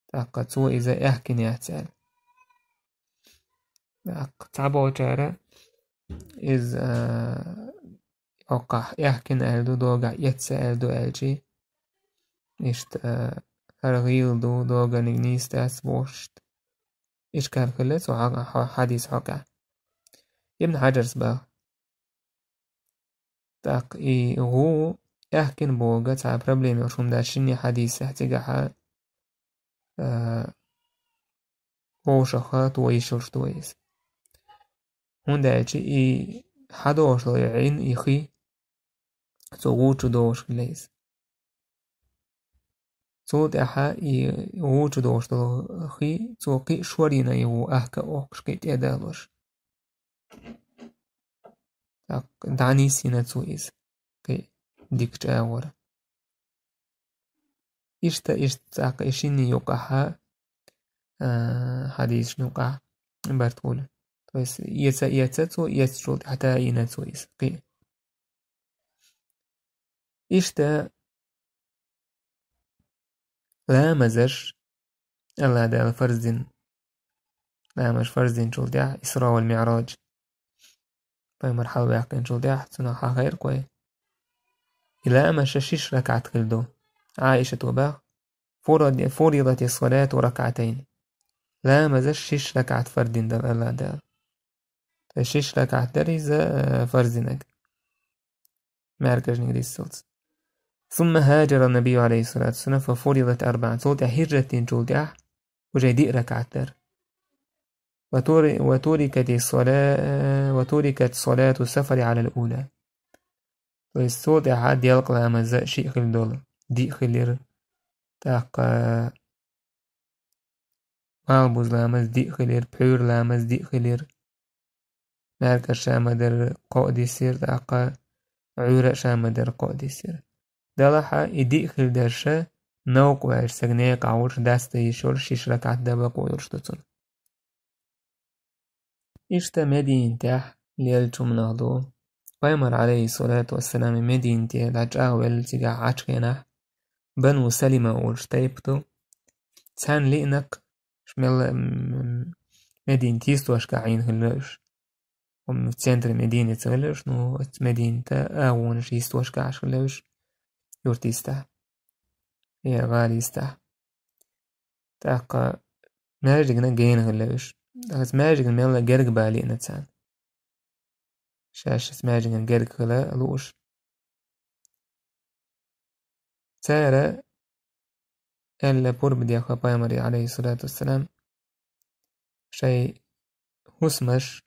ТӀаккха цо иза аьхкина яц аьлла. ТӀаккха цхьаболчара иза, а, хӀокхахь аьхкина аьлла ду, догахь эцна аьлла ду аьлчи, иштта, а, хӀара гӀийла ду, доганиг нийса дац бохуш. Ишкал хилла цу хьа-, хьа-, хьадис хьокъехь. Ибн Хьаджарс бах. ТӀаккха и гӀу аьхкина бохург цхьа проблема йолуш хӀума дац, шинне хьадисехь цигахьа, а, вовшахха то йиш йолуш ду иза. ХӀунда аьлча и хьадогӀуш долу и Ӏин, и хи, цу гӀу чу догӀуш хилла иза. Цул тӀаьхьа и гӀу чу догӀуш долу хи, цо кхин а шорйина и гӀу, ахка а охкуш, кхин а тӀедалош. ТӀаккха дӀанисйина цо иза, кхин а дикачу агӀора. Иштта, иштта цӀаккха и шинна юкъахьа, а, хьадисашна юкъахь барт хуьлу. То есть эца, эца цо, эцначул тӀаьхьа таийна цо иза, кхин а. Иштта ламазаш АллахӀ Дала фарз дина. Ламазаш фарз динчул тӀаьхьа Исра вал МиӀраж. Пайхамар хьалаваьккхинчул тӀаьхьа цунах хьахайра кхой. И ламазаш шиш ракаӀат хилла ду. Ӏаишата бах: «Фурад-, фуридати салату ракаӀатайн». Ламазаш шиш ракаӀат фарз дина дара АллахӀ Дала. То есть шиш ракаӀат дара иза, э, фарз динарг. Маьркажниг диццалц. «Сумма хаджара набийю, алейхиссалату вассалам, фа фуридат арбаан». Цул тӀаьхьа хӀижрат динчул тӀаьхьа уже диъ ракаӀат дара. «Ва тури-, ва турикати сала-, ва турикат салату сафари алал ула». То есть цул тӀаьхьа делкъа ламаз шиъ хилла долу, диъ хилира. ТӀаккха малхбуза ламаз диъ хилира, пхьуьйра ламаз диъ хилира. МаьркӀаж ша ма-дарра кхоъ дисира, тӀаккха Ӏуьйра ша ма-дарра кхоъ дисира. Делахь а и диъ хилла дерш, новкъа ваьлча сага некъахь волуш, даста йиш йолуш, шиш ракаӀат дан бакъо йолуш ду цунна. Иштта Мединатехь леллачу хӀуманах ду. Пайхамар, алейхиссалату вассалам, Мединате дӀачӀагӀвелла цигахь Ӏачу хенахь, Бану Салима олуш тайпа ду. Царна лиънарг, уьш мелла, м, Мединат йистошкахь Ӏийна хилла уьш. М, центре Мединатца хилла уьш, ну, оцу Медината агӀонаш йистошкахь Ӏаш хилла уьш, юрт йистехь. Я гӀала йистехь. ТӀаккха маьждигна гена хилла уьш. ТӀаккха маьждигна мелла герга бан лиъна царна. Шаьш маьждигна герга хила лууш. Цара аьлла пурба деха пайхамаре, алейхиссалату вассалам, шайн хӀусамаш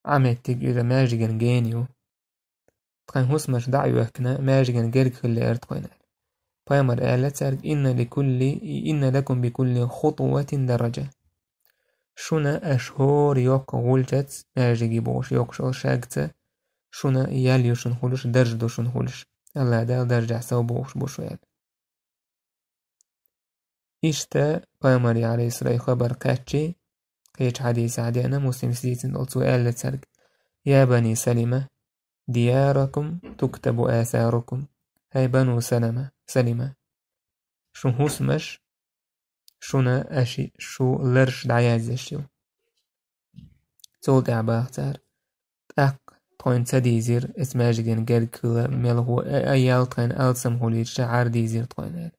Ӏаметтиг иза маьждиган гена ю. Тхайн хӀусамаш дӀа а йоьхкина, маьждиган герга хила лаьара тхойна. Пайхамар аьлла цаьрга: «Инна ликулли, инна лакум бикулли хутватин дараджа». Шуна аша хӀора йоккха гӀулчаца, маьждиге бохуш йоккхуш йолу шагца, шуна ял ю шуна хуьлуш, дарж ду шуна хуьлуш. АллахӀ Дала даржехь сов бохуш бу шу аьлла. Иштта пайхамаре, алейхиссалам, хабар кхаьччи, кхечу хьадисехь деана, Муслимс дийцина долу, цо аьлла цаьрга: «Я бани Салима, дияракум туктабу асарукум». ХӀай бану Салама, Салима, шун хӀусамаш, шуна аша шу ларш дӀаязъеш ю. Цул тӀаьхьа баха цара: «ТӀаккха тхойна ца дийзира, эс маьждиган герга хила мелхо а, а ял тхайна алсам хуьлийча, хӀара дийзира тхойна», — аьлла.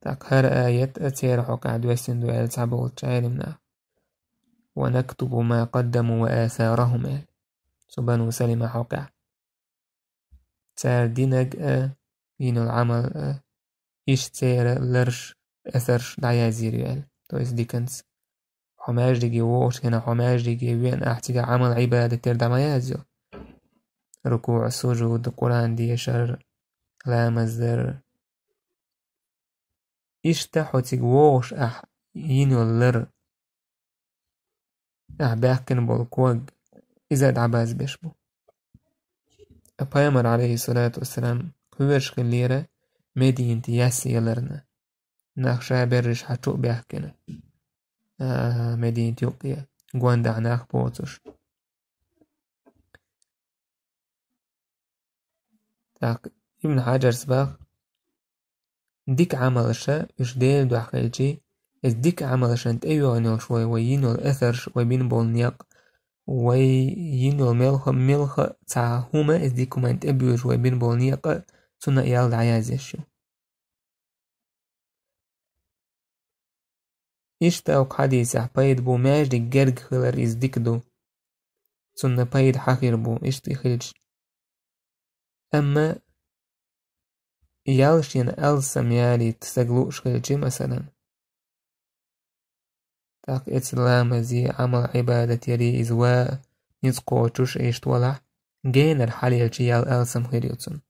ТӀаккха хӀара аят а церан хьокъехь доьссина ду аьлла цхьаболчу Ӏеламнаха: «Ва нактубу ма къаддаму ва асарахум», — аьлла. Цу бану Салима хьокъехь. Цара динаг а, йина йолу Ӏамал а, иштта церан ларш, эсарш дӀаязйийр ю аьлла. То есть диканца. Хьо маьждиге вогӀучу хенахь, хьо маьждиге веана, ахь цигахь Ӏамал-Ӏибадат тера дӀа ма язйо. РукуӀ, сужуд, Къуръан дешар, ламаз дар. Иштта хьо цига вогӀуш ахь йина йолу лар, ахь баьхкина болу ког, иза а дӀабазбеш бу. Пайхамар, алейхиссалату вассалам, кхоьруш хиллера Мединате яс яларна. Нах ша берриш хьачу а баьхкина. АхӀа, Мединате юккъе, гондахь нах боцуш. ТӀаккха Ибн Хьаджарс баха: дика Ӏамалша уьш Делан дуьхьа хилчи, иза дика Ӏамалшна тӀейогӀун йолуш вай, вай йина йолу эсарш, вай бина болу некъ, вай йина йолу мелха, мелха а цхьа хӀума, иза дика хӀуманна тӀебоьжуш вай бина болу некъ а, цунна а ял дӀаязъеш ю. Иштта оцу хьадисехь пайда бу, маьждиг герга хилар иза дика ду. Цунна пайда хьан хир бу, иштта и хилча. Амма ял шена алсам ялийта стаг лууш хилчи, масалан, тӀаккха эца ламазе, Ӏамал-Ӏибадат яре иза ва ницкъ кхочуш иштта валахь, генара хьалелчи ял алсам хир ю цунна.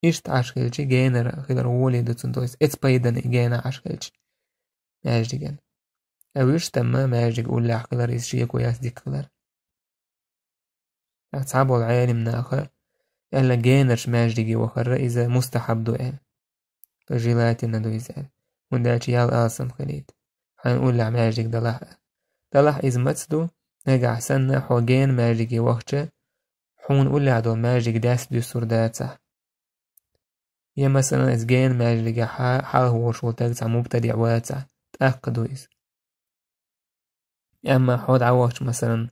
Иштта Ӏаш хилчи генара хилар гӀоле ду цунна, то есть эца пайдана и гена Ӏаш хилчи маьждиган. А вуьш тамма маьждиг уллехь хилар, иза шеко яц дика хилар. Цхьаболу Ӏеламнаха аьлла, генарш маьждиге вахара иза мустахьаб ду аьлла. Желательно ду иза аьлла. ХӀунда аьлча ял алсам хилийта. Хьайн уллехь маьждиг далахь а. Далахь иза маца ду, нагахь санна хьо гена маьждиге вахча, хьуна уллехь долу маьждиг дас дуьсур дацахь. Я, масалан, иза гена маьждигехь хьа-, хьалха волуш волу таг цхьа мубтадиӀ вацахь, тӀаккха ду иза. Амма хьо дӀавахча, масалан,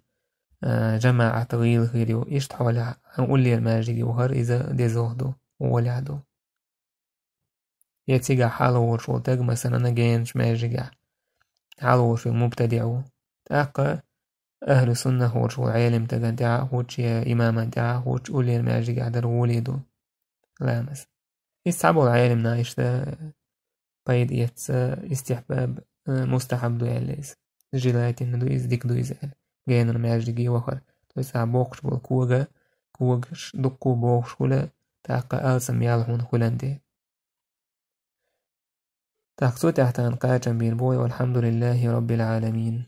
а, жамаӀат гӀийла хир ю, иштта хьолехь, хьан уллера маьждиге вахар иза дезагӀа ду, гӀолехь ду. Я цигахь хьалха волуш волу таг, масалан, генарчу маьждигехь хьалха волуш ву мубтадиӀ ву. ТӀаккха ахӀлу суннах волуш волу Ӏелим тагана тӀехь а хӀуттуш, я имамана тӀехь а хӀуттуш, уллера маьждигехь дар гӀоле ду ламаз. Иза цхьаболу Ӏеламнаха иштта пайда эцна, истихьбаб, э, мустахьаб ду аьлла иза. Желательно ду иза, дика ду иза аьлла. Генара маьждиге вахар. То есть ахь боккхуш болу кога, когаш дуккха а богӀуш хуьла, тӀаккха алсам ял хьуна хуьлан де. ТӀаккха цу тӀехь тахана кхачам бийр бу вай: «Валхьамдулиллахи Раббил Ӏаламин».